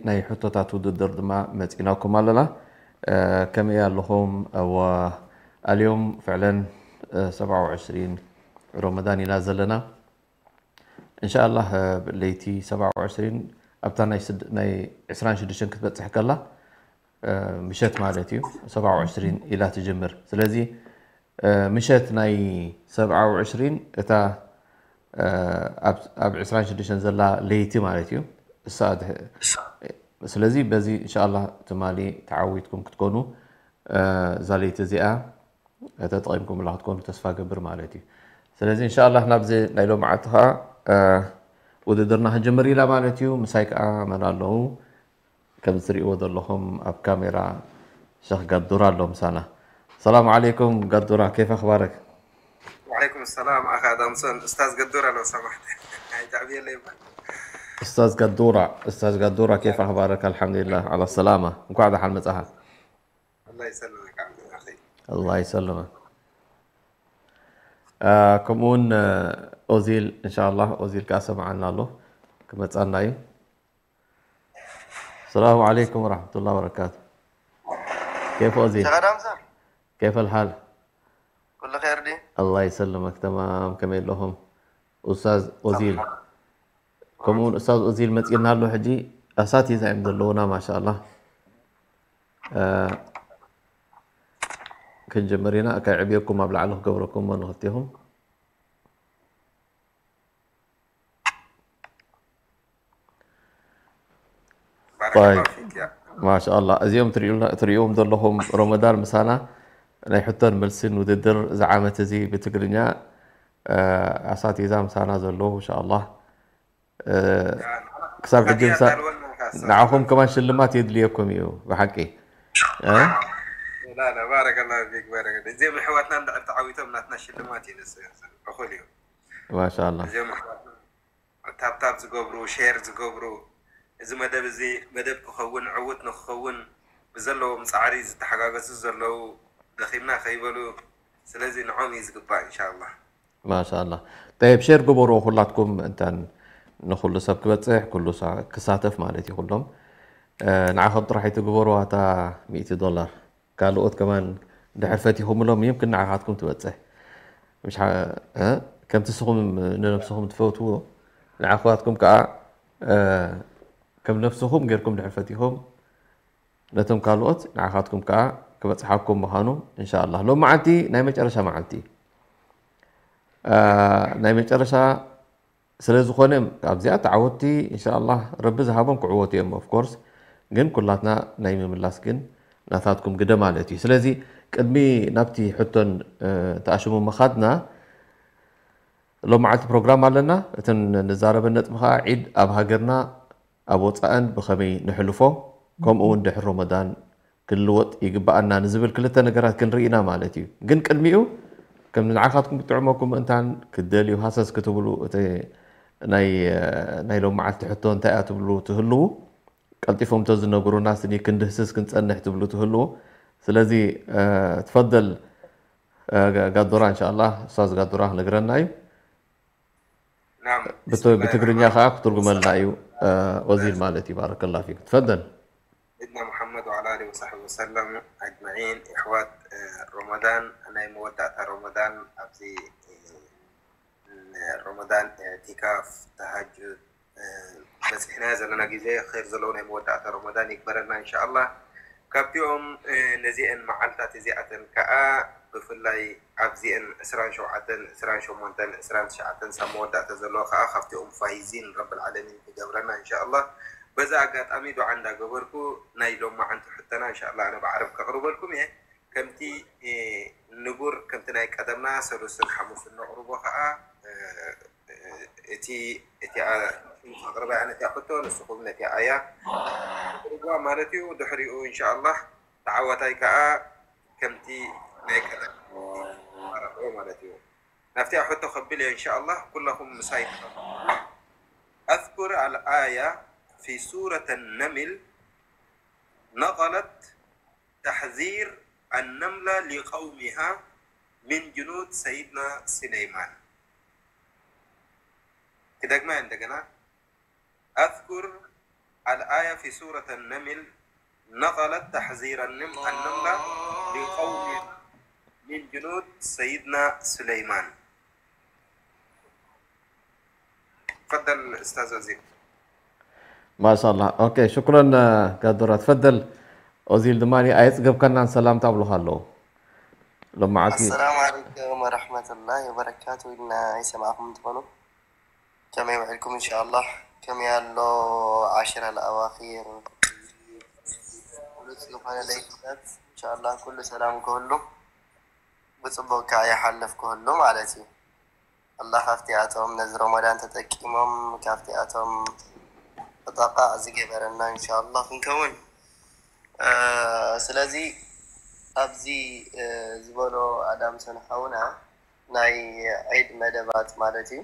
ናይ ሕቶታት ውድድር ድማ መፂናኩም ኣለና። ከመይ ኣለኹም? እዋ ኣልዮም ፍዕለን ሰብዓ ወዕስሪን ሮመዳን ኢና ዘለና። እንሻኣላህ ለይቲ ሰብዓ ወዕስሪን ኣብታ ናይ ዕስራን ሽዱሽተን ክትበፅሕ ከላ ምሸት ማለት እዩ። ሰብዓ ወዕስሪን ኢላ ትጅምር። ስለዚ ምሸት ናይ ሰብዓ ወዕስሪን እታ ኣብ ዕስራን ሽዱሽተን ዘላ ለይቲ ማለት እዩ። እሳ ስለዚ በዚ እንሻኣላህ ትማሊ ተዓዊትኩም ክትኮኑ እዛ ለይቲ እዚኣ ተጠቒምኩምላ ክትኮኑ ተስፋ ገብር ማለት እዩ። ስለዚ እንሻኣላህ ናብዚ ናይ ሎማዓልቲ ከዓ ውድድርና ክንጅምር ኢላ ማለት እዩ። ምሳይ ከዓ መን ኣለዉ? ከም እትሪእዎ ዘለኹም ኣብ ካሜራ ሸኽ ጋዱራ ኣሎ ምሳና። ሰላም ዓለይኩም ጋዱራ፣ ኬፍ ኣኽባረክ? وعليكم السلام أخ أدمسون. أستاذ قدورة لو سمحت. هاي تعبير لي بقى. ኡስታዝ ጋዱራ፣ ኡስታዝ ጋዱራ ኬፍ ኣኽባረክ? ኣልሓምዱሊላህ ዓላ ሰላማ። እንኳዕ ደሓን መጻኻ። الله يسلمك عبد أخي. ኣላህ ይሰልመ። ከምኡውን ኦዚል እንሻላ ኦዚል ከዓ ሰምዓና ኣሎ ክመፃና እዩ። ሰላሙ ዓለይኩም ወራሕመቱላ ወበረካቱ። ኬፍ ኦዚል شيخ أدمسون. ኬፍ ኣልሓል? كل خير دي. ኣላህ ይሰልመክ። ተማም ከመይ ኣለኹም? ኡስታዝ ኦዚል ከምኡውን ኡስታዝ ኦዚል መፂና ኣሎ ሕጂ። ኣሳቲዛ እዮም ዘለውና ማሻላ። ክንጀምር ኢና። ከዕብየኩም ኣብ ላዕሊ ክገብረኩም እሞ ንክልቴኹም። بارك طيب. الله فيك يا. ማሻላ እዚኦም ትሪእዎም ዘለኹም ሮመዳን ምሳና ናይ ሕቶን መልስን ውድድር እዚ ዓመት እዚ ብትግርኛ ኣሳቲዛ ምሳና ዘለዉ እንሻላ። ክሳብ ሕጂ ምሳ ንዓኹም ከማን ሽልማት የድልየኩም እዩ ብሓቂ። لا لا بارك الله فيك بارك الله. እዚኦም ኣሕዋትና እንድሕር ተዓዊቶም ናትና ሽልማት እዩ ንሱ እኹል እዩ። ማሻላ እዚኦም ኣሕዋትና ታብታብ ዝገብሩ ሼር ዝገብሩ እዚ መደብ እዚ መደብ ክኸውን ዕውት ንክኸውን ብዘለዎም ፃዕሪ ዝተሓጋገዙ ዘለዉ ደኺምና ከይበሉ ስለዚ ንዖም እዩ ዝግባእ እንሻላ። ማሻላ። ጠይብ ሼር ግበርዎ ኩላትኩም እንተን ንኩሉ ሰብ ክበፅሕ ኩሉ ክሳተፍ ማለት እዩ። ኩሎም ንዓኹም ጥራሕ ኣይትግበርዋ እታ ሚእቲ ዶላር። ካልኦት ከማን ድሕር ፈቲኹምሎም ይምክን ንዓኻትኩም ትበፅሕ። ምሽ ከምቲ ስኹም ንነብስኹም ትፈትዎ ንዓኹባትኩም ከዓ ከም ነብስኹም ጌርኩም ድሕር ፈቲኹም ነቶም ካልኦት ንዓኻትኩም ከዓ ክበፅሓኩም ምዃኑ እንሻላ። ሎም መዓልቲ ናይ መጨረሻ መዓልቲ ናይ መጨረሻ ስለ ዝኾነ ኣብዚኣ ተዓወትቲ እንሻላ ረቢ ዝሃቦም ክዕወቱ እዮም። ኦፍኮርስ ግን ኩላትና ናይ ምምላስ ግን ናታትኩም ግደ ማለት እዩ። ስለዚ ቅድሚ ናብቲ ሕቶን ተኣሽሙ ምኻድና ሎም መዓልቲ ፕሮግራም ኣለና። እተን ንዛረበን ነጥቢ ከዓ ዒድ ኣብ ሃገርና ኣብ ወፃእን ብኸመይ ንሕልፎ ከምኡ እውን ድሕሪ ሮመዳን ክንልወጥ ይግበኣና ንዝብል ክልተ ነገራት ክንርኢ ኢና ማለት እዩ። ግን ቅድሚኡ ከም ንዓኻትኩም ክጥዕመኩም ምእንታን ክትደልዩ ሃሰስ ክትብሉ እቲ ናይ ናይ ሎም መዓልቲ ሕቶ እንታይ እያ ትብሉ ትህልዉ ቀልጢፎም ተዝነግሩና ስኒ ክንድህስስ ክንፀንሕ ትብሉ ትህልዉ። ስለዚ ትፈደል ጋዶራ እንሻላ ኡስታዝ ጋዶራ ክነግረና እዩ። نعم. ብትግርኛ ከዓ ክትርጉመልና እዩ። ኦዚል ማለት እዩ። ባረከላ ፊክ ትፈደል። سيدنا محمد وعلى آله وصحبه وسلم أجمعين. إخوات رمضان، ናይ መወዳእታ ረመዳን ኣብዚ ረመዳን ኢዕቲካፍ ተሃጁድ በፂሕና ዘለና ግዜ ኸይር ዘለዎ ናይ መወዳእታ ረመዳን ይግበረልና እንሻላ። ካብቲኦም ነዚአን መዓልታት እዚኣተን ከዓ ብፍላይ ኣብዚአን ዕስራን ሸውዓተን ዕስራን ሸሞንተን ዕስራን ትሽዓተን ሳብ መወዳእታ ዘለዎ ከዓ ካብቲኦም ፋይዚን ረብል ዓለሚን ይገብረና እንሻላ። በዛ ኣጋጣሚ ዱዓ እንዳገበርኩ ናይ ሎማዓንቲ ሕቶና እንሻላ ኣነ ብዓረብ ከቕርበልኩም እየ። ከምቲ ንቡር ከምቲ ናይ ቀደምና ሰሉስን ሓሙስን ነቕርቦ ከዓ እቲ እቲኣ ኣቕርባ እያ ነቲኣ ሕቶ ንስኹም ነቲኣ ኣያ ኣቕርብዋ ማለት እዩ። ድሕሪኡ እንሻላ ተዓዋታይ ከዓ ከምቲ ናይ ቀደም ኣረብኦ ማለት እዩ። ናብቲኣ ሕቶ ከብል እየ እንሻላ ኩላኹም ምሳይ ትኸ أذكر الآية في سورة النمل نقلت تحذير النملة لقومها من جنود سيدنا سليمان. كدقمة عندنا أذكر الآية في سورة النمل نقلت تحذير النم- النملة لقوم من جنود سيدنا سليمان. تفضل أستاذ أزيل. ማሻላ። ኦኬ፣ ሽኩረን ጋዶራ። ትፈደል ኦዚል ድማ ኣየፅገብካናን ሰላምታ ኣብሉካ ኣለዉ። ሎማዓልቲ السلام عليكم ورحمة الله وبركاته. إنا يسمعكم تفضلوا. كم يوعدكم إن شاء الله. كم يالو عشرة الأواخر. ብሉጽ ዝኾነ ለይትታት إن شاء الله ኩሉ ሰላም ክህሉ ብጽቡቕ ከዓ ይሓልፍ ክህሉ ማለት እዩ። ኣላህ ካብቲኣቶም ነዚ ረመዳን ተጠቂሞም ካብቲኣቶም ዕጠቃእ ዝገበረና إن شاء الله ክንከውን። ስለዚ ኣብዚ ዝበሎ ኣዳም ሰንሓውና ናይ ዒድ መደባት ማለት እዩ።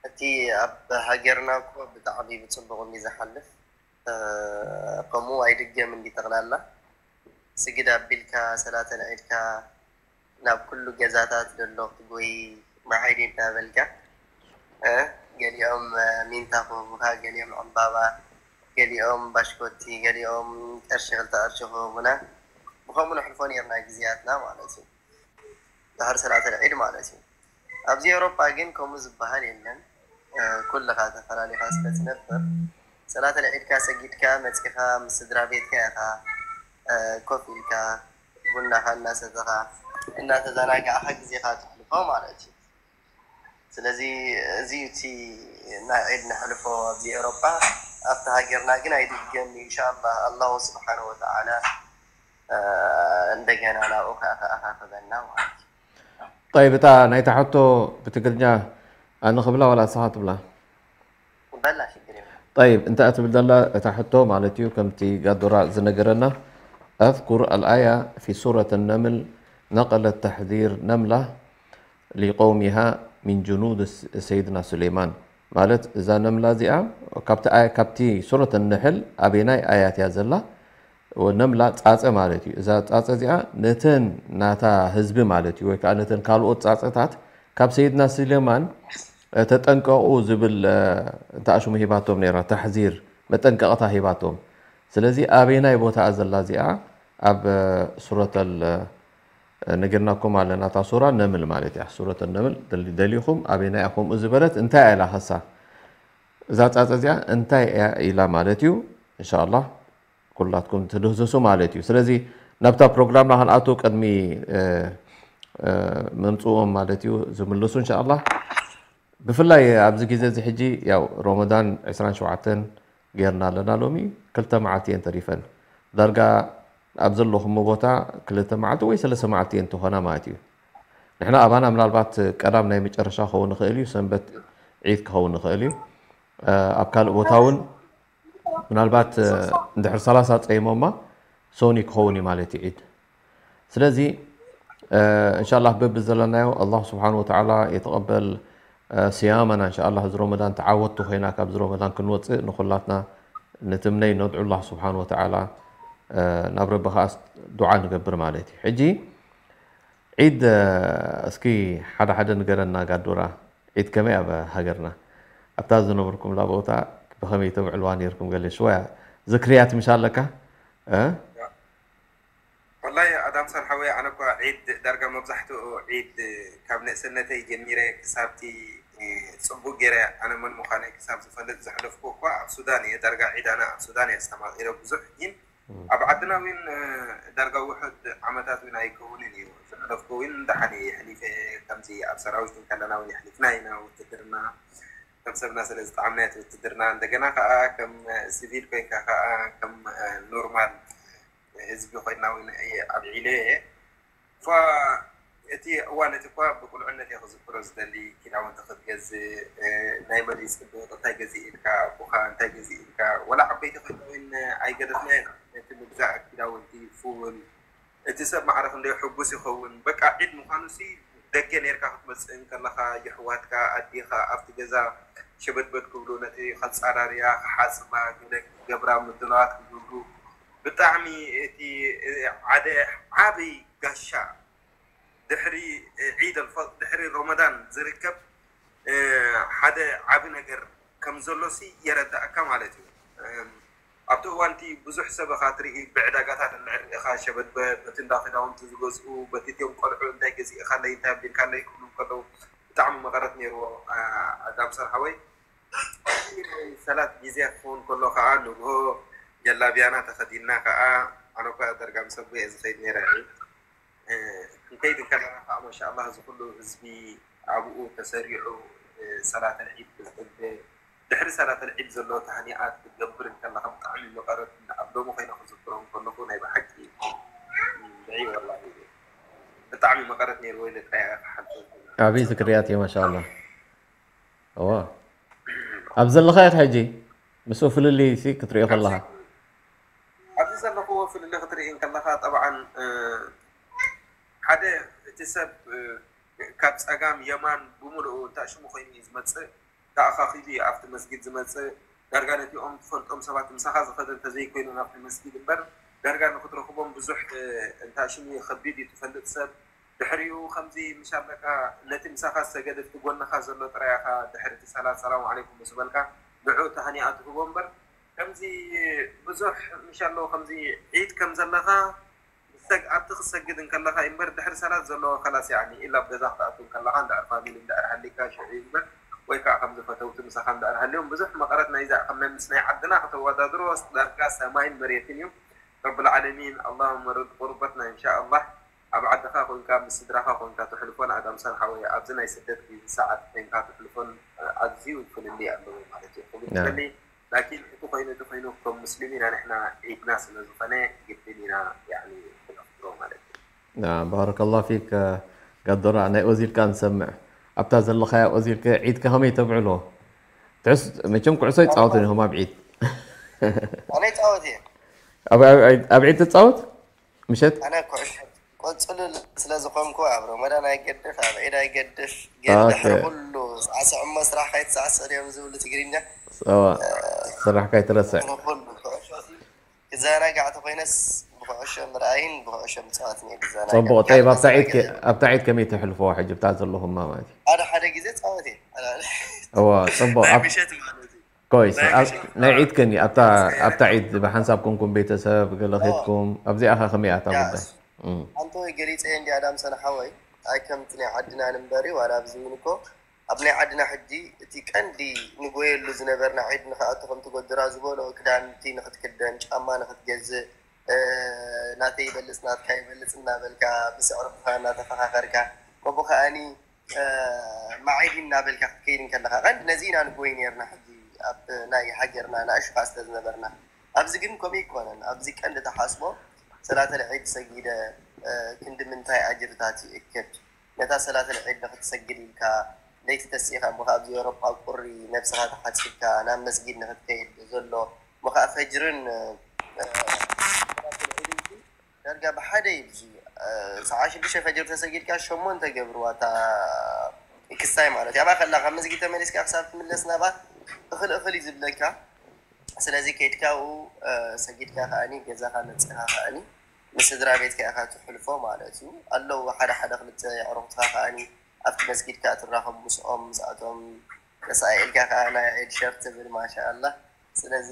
እቲ ኣብ ሃገርና እኮ ብጣዕሚ ብፅቡቕ እንዲ ዝሓልፍ ከምኡ ኣይድገም እንዲ ጠቕላላ ስግድ ኣቢልካ ሰላተን ዒድካ ናብ ኩሉ ገዛታት ዘሎ ክትጎይ መዓይዲ እናበልካ ገሊኦም ሚንታ ክህቡካ ገሊኦም ዕምባባ ገሊኦም ባሽኮቲ ገሊኦም ቅርሺ ክልተ ቅርሺ ክህቡና ብከምኡ ነሕልፎ ነርና ግዜያትና ማለት እዩ። ድሕሪ ሰላተል ዒድ ማለት እዩ። ኣብዚ ኤውሮጳ ግን ከምኡ ዝበሃል የለን። ኩልኻ ተፈላሊኻ ስለ ትነብር ሰላተል ዒድካ ሰጊድካ መፂኻ ምስ ስድራ ቤትካ ኢኻ ኮፍ ኢልካ ቡናኻ እናሰተኻ እናተዘናጋዕኻ ግዜኻ ተሕልፎ ማለት እዩ። ስለዚ እዚ እቲ ናይ ዒድ ነሕልፎ ኣብዚ ኤውሮጳ ኣብቲ ሃገርና ግን ኣይድገም ኢንሻኣላህ ኣላሁ ስብሓነ ወተዓላ እንደገና ናብኡ ከኣኻኸበና ማለት እዩ። طيب እታ ናይታ ሕቶ ብትግርኛ ኣነ ክብላ ዋላ ንስኻ ትብላ? በላ ሽግር የለን። طيب እንታይ ትብል ዘላ እታ ሕቶ ማለት እዩ ከምቲ ጋዶራ ዝነገረና أذكر الآية في سورة النمل نقلت تحذير نملة لقومها من جنود سيدنا سليمان ማለት እዛ ነምላ እዚኣ ካብቲ ኣያ ካብቲ ሱረት ነሕል ኣበናይ ኣያት እያ ዘላ? ነምላ ፃፀ ማለት እዩ። እዛ ፃፀ እዚኣ ነተን ናታ ህዝቢ ማለት እዩ ወይ ከዓ ነተን ካልኦት ፃፀታት ካብ ሰይድና ስሌማን ተጠንቀቑ ዝብል እንተ ኣሽሙ ሂባቶም ነይራ፣ ተሕዚር መጠንቀቕታ ሂባቶም። ስለዚ ኣበናይ ቦታ እያ ዘላ እዚኣ? ኣብ ሱረተል ነጊርናኩም ኣለና። እታ ሱራ ነምል ማለት እያ። ሱረተ ነምል ደሊ- ደሊኹም ኣበይና እያ ከምኡ ዝበለት እንታይ እያ ኢላ ከሳ እዛ ፃፀ እዚኣ እንታይ እያ ኢላ ማለት እዩ። እንሻላ ኩላትኩም ትድህስሱ ማለት እዩ። ስለዚ ናብታ ፕሮግራምና ክንኣቱ ቅድሚ እ፣ እ፣ ምምፅኦም ማለት እዩ ዝምልሱ እንሻላ። ብፍላይ ኣብዚ ግዜ እዚ ሕጂ ያው ሮመዳን ዕስራን ሸውዓተን ጌርና ኣለና። ሎሚ ክልተ መዓልቲ እየን ተሪፈን። ዳርጋ ኣብ ዘለኹሞ ቦታ ክልተ መዓልቲ ወይ ሰለስተ መዓልቲ እየን ትኾና ማለት እዩ። ንሕና ኣባና ምናልባት ቀዳም ናይ መጨረሻ ክኸውን ይኽእል እዩ፣ ሰንበት ዒድ ክኸውን ይኽእል እዩ። ኣብ ካልእ ቦታ እውን ምናልባት እንድሕር ሰላሳ ፀይሞማ ሶኒ ክኸውን እዩ ማለት እዩ ዒድ። ስለዚ እንሻላ በቢ ዘለናዮ ኣላህ ስብሓን ወተዓላ የተቐበል ስያመና እንሻላ እዚ ሮመዳን ተዓወቱ ኮይና ካብዚ ሮመዳን ክንወፅእ ንኩላትና ንትምነይ ነድዑ ኣላህ ስብሓን ወተዓላ ናብ ረቢ ከዓስ ዱዓ ንገብር ማለት እዩ። ሕጂ ዒድ እስኪ ሓደ ሓደ ንገረና ጋዱራ ዒድ ከመይ ኣብ ሃገርና ኣብታ ዝነበርኩምላ ቦታ ብኸመይ ተብዕልዋ ነርኩም ገለ ሽወያ ዝክርያት ምሽ ኣለካ? ወላሂ ኣዳም ሳልሓወይ ኣነ እኳ ዒድ ዳርጋ መብዛሕትኡ ዒድ ካብ ንእስነተይ ጀሚረ ክሳብቲ ፅቡቅ ገይረ ኣነ መን ምዃነይ ክሳብ ዝፈልጥ ዘሕለፍኩ እኳ ኣብ ሱዳን እየ። ዳርጋ ዒድ ኣነ ኣብ ሱዳን እየ ኣስተማቂረ ብዙሕ ግን ኣብ ዓድና እውን ዳርጋ ውሑድ ዓመታት እውን ኣይከውንን እዩ ዘሕለፍኩ እውን ደሓን እየ የሕሊፈ። ከምዚ ኣብ ሰራዊት እንከለና እውን የሕሊፍና ኢና ውትድርና ከም ሰብና ስለ ዝጠዓምናዮ እቲ ውትድርና እንደገና ከዓ ከም ሲቪል ኮይንካ ከዓ ከም ኖርማል ህዝቢ ኮይና እውን እየ ኣብዒለ እየ። ፋ እቲ እዋን እቲ እኳ ብቁልዕነት እየ ክዝክሮ ዝደሊ። ክዳውንቲ ክትገዝእ ናይ መን ይፅብቅ እንታይ ገዝእ ኢልካ ኣቦኻ እንታይ ገዝእ ኢልካ ወላ ዓበይቲ ኮይና እውን ኣይገደፍናዮን ነቲ ምግዛእ ክዳውንቲ ፉል እቲ ሰብ ማዕረ ክንደይ ሕጉስ ይኸውን በቃ ዒድ ምዃኑ ሲ ደገ ኔርካ ክትመፅእ እንከለኻ የሕዋትካ ኣዴኻ ኣብቲ ገዛ ሸበድበድ ክብሉ ነቲ ከፃራርያ ክሓፅባ ገለ ክገብራ ምድላዋት ክገብሩ ብጣዕሚ እቲ ሓደ ዓብይ ጋሻ ድሕሪ ዒድ ኣልፈጥር ድሕሪ ሮመዳን ዝርከብ ሓደ ዓቢ ነገር ከም ዘሎ ሲ የረዳእካ ማለት እዩ። ኣብቲ እዋንቲ ብዙሕ ሰብ ኢኻ ትርኢ፣ ብዕዳጋታት እንድሕር ርኢኻ ሸበድበድ፣ በቲ እንዳ ክዳውንቲ ዝገዝኡ፣ በቲ እትዮም ቆልዑ እንታይ ገዚእኻለይ፣ እንታይ ኣቢልካለይ ክብሉ እንከለዉ ብጣዕሚ መቐረት ነይርዎ። ኣዳም ሰርሓወይ ሰላት ግዜ ክኸውን ከሎ ከዓ ንግሆ ጀላቢያና ተኸዲንና ከዓ ኣነ እኳ ደርጋ ምስ ኣቦይ እየ ዝኸይድ ነይረ። ክንከይድ እንከለና ከዓ ማሻኣላ እዚ ኩሉ ህዝቢ ኣብኡ ተሰሪዑ ሰላተል ዒድ ክፅበ ድሕሪ ሰላተል ዒድ ዘሎ ታህኒኣት ክትገብር እንከለካ ብጣዕሚ መቐረት ኣብ ሎሚ ኮይነ ክዝክሮም ከለኩ ናይ ብሓቂ ድዒ ወላ ብጣዕሚ መቐረት ነይርዎ ኢለ ጥራይ ክሓልፎ ዓብዪ ዝክርያት እዩ ማሻኣላ እዋ ኣብ ዘለኻዮ ሕጂ ምስኡ ፍልልይ ሲ ክትሪኦ ከለኻ ኣብዚ ዘለኽዎ ፍልልይ ክትርኢ እንከለኻ ጠብዓን ሓደ እቲ ሰብ ካብ ፀጋም የማን ብምልኡ እንታይ ሽሙ ኮይኑ እዩ ዝመፅእ ተኣኻኺሉ እዩ ኣብቲ መስጊድ ዝመፅእ ዳርጋ ነቲኦም ትፈልጦም ሰባት ምሳኻ ዝኸደ እንተዘይኮይኑ ናብቲ መስጊድ እምበር ዳርጋ ንክትረኽቦም ብዙሕ እንታይ ሽሙ ከቢድ እዩ ትፈልጥ ሰብ ድሕሪኡ ከምዚ ምሽ ኣለካ ነቲ ምሳኻ ዝሰገደ እቲ ጎንኻ ዘሎ ጥራይ ኢኻ ድሕሪ እቲ ሰላት ሰላሙ ዓለይኩም ምስ በልካ ንዕኡ ተሃኒኣ ትህቦ እምበር ከምዚ ብዙሕ ምሽ ኣለዎ ከምዚ ዒድ ከም ዘለኻ ሰግ ኣብቲ ክሰግድ እንከለኻ እዩ እምበር ድሕሪ ሰላት ዘለዎ ከላስ ያኒ ኢላ ኣብ ገዛ ክትኣቱ እንከለኻ እንድሕር ፋሚሊ እንድሕር ሃሊካ ሽዑ እዩ እምበር ወይ ከዓ ከምዚ ፈተውቲ ምሳኻ እንድሕር ሃልዮም ብዙሕ መቐረት ናይዛ ከም ናይ ምስ ናይ ዓድና ከተወዳድሮ ዳርጋ ሰማይን መሬትን እዩ ረብል ዓለሚን ኣላሁመ ርድ ቁርበትና እንሻ ኣላህ ኣብ ዓድኻ ኮንካ ምስ ስድራኻ ኮንካ ተሕልፎ ንኣዳም ሳልሓ ወይ ኣብዚ ናይ ስደት ግዜ ሰዓት ኮንካ ተሕልፎን ኣዝዩ ፍልልይ ኣለዎ ማለት እዩ ክብል ይደሊ ላኪን እቲ ኮይኑ እቲ ኮይኑ ከም ሙስሊም ኢና ንሕና ዒድና ስለ ዝኾነ ግድን ኢና ያኒ ክነኽብሮ ማለት እዩ ባረከላሁ ፊክ ጋዶራ ናይ ኦዚልካ ንሰምዕ ኣብታ ዘለኻያ ኦዚልከ ዒድካ ከመይ ተብዕሎ ትሕስ መቸም ኩዕሶ ይፃወቱ ኢኹም ኣብ ዒድ ኣነ ይፃወት እየ ኣብ ዒድ ትፃወት ምሸት ኣነ ኩዕሾ ቆፅሉ ስለ ዝኾንኩ ኣብ ረመዳን ኣይገድፍ ኣብ ዒድ ኣይገድፍ ግን ድሕሪ ኩሉ ሳዕስዕ እሞ ስራሕ ካይትሳዕስዕ ድዮም ዝብሉ ትግርኛ ስራሕ ካይትረስዕ ኩሉ ኩዕሾ ክዘናጋዕ ተኮይነስ ብኩዕሾ ምርኣይን ብኩዕሾ ምፅዋትን እየ ዝዘናጋዕ ፅቡቅ ጠይብ ኣብታ ዒድ ከመይ ተሕልፎ ሕጂ ብታ ዘለኹማ ማለት እዩ ሓደ ሓደ ግዜ ፃወት እየ እዋ ፅቡቅ ኮይስ ናይ ዒድ ከኒ ኣብታ ዒድ ብሓንሳብ ኮንኩም ቤተሰብ ገለ ኬድኩም ኣብዚኣ ከ ከመይ ኣታ ጉዳይ ኣንተ ወይ ገሊፀ እንዲ ኣዳም ሰንሓወይ ኣይ ከምቲ ናይ ዓድና ንንበሪ ዋላ ኣብዚ እውን እኮ ኣብ ናይ ዓድና ሕጂ እቲ ቀንዲ ንጎየሉ ዝነበርና ዒድ ንክኣቱ ከምቲ ጎድራ ዝበሎ ክዳንቲ ንክትክደን ጫማ ንክትገዝእ ናተይ ይበልፅ ናትካ ይበልፅ እናበልካ ምስ ኣዕሩኽትካ እናተፈኻኸርካ ከምኡ ከዓኒ ማዕዲ እናበልካ ክትከይድ እንከለካ ቀንዲ ነዚ ኢና ንጎይ ነርና ሕጂ ኣብ ናይ ሃገርና ንኣሽፋ ስለ ዝነበርና ኣብዚ ግን ከምኡ ይኮነን ኣብዚ ቀንዲ ተሓስቦ ሰላተል ዒድ ሰጊደ ክንዲ ምንታይ ኣጅርታት ይእክብ ነታ ሰላተል ዒድ ንክትሰግድ ኢልካ ለይቲ ተሲእካ እሞ ከኣ ኣብዚ ኤውሮጳ ቁሪ ነብስኻ ተሓጺብካ ናብ መስጊድ ንክትከይድ ዘሎ እሞ ከኣ ፈጅርን ሰላተል ዒድን ዳርጋ ብሓደ እዩ ብዙ ሰዓ ሽዱሽተ ፈጅር ተሰጊድካ ሸሞንተ ገብርዋ እታ ክስታይ ማለት እዩ ኣብኣ ከላ ካብ መስጊድ ተመሊስካ ክሳብ ትምለስ ናብኣ እኽል እኽል እዩ ዝብለካ ስለዚ ከይድካ ኣብኡ ሰጊድካ ከኣኒ ገዛኻ መፂኻ ከኣኒ ምስ ስድራ ቤትካ ኢኻ ትሕልፎ ማለት እዩ ኣለዉ ሓደ ሓደ ክልተ ኣዕሩኽትኻ ከኣኒ ኣብቲ መስጊድ ከኣ ትራኸብ ምስኦም ምስኣቶም ተሳኢልካ ከኣ ናይ ዒድ ሸር ትብል ማሻኣላህ ስለዚ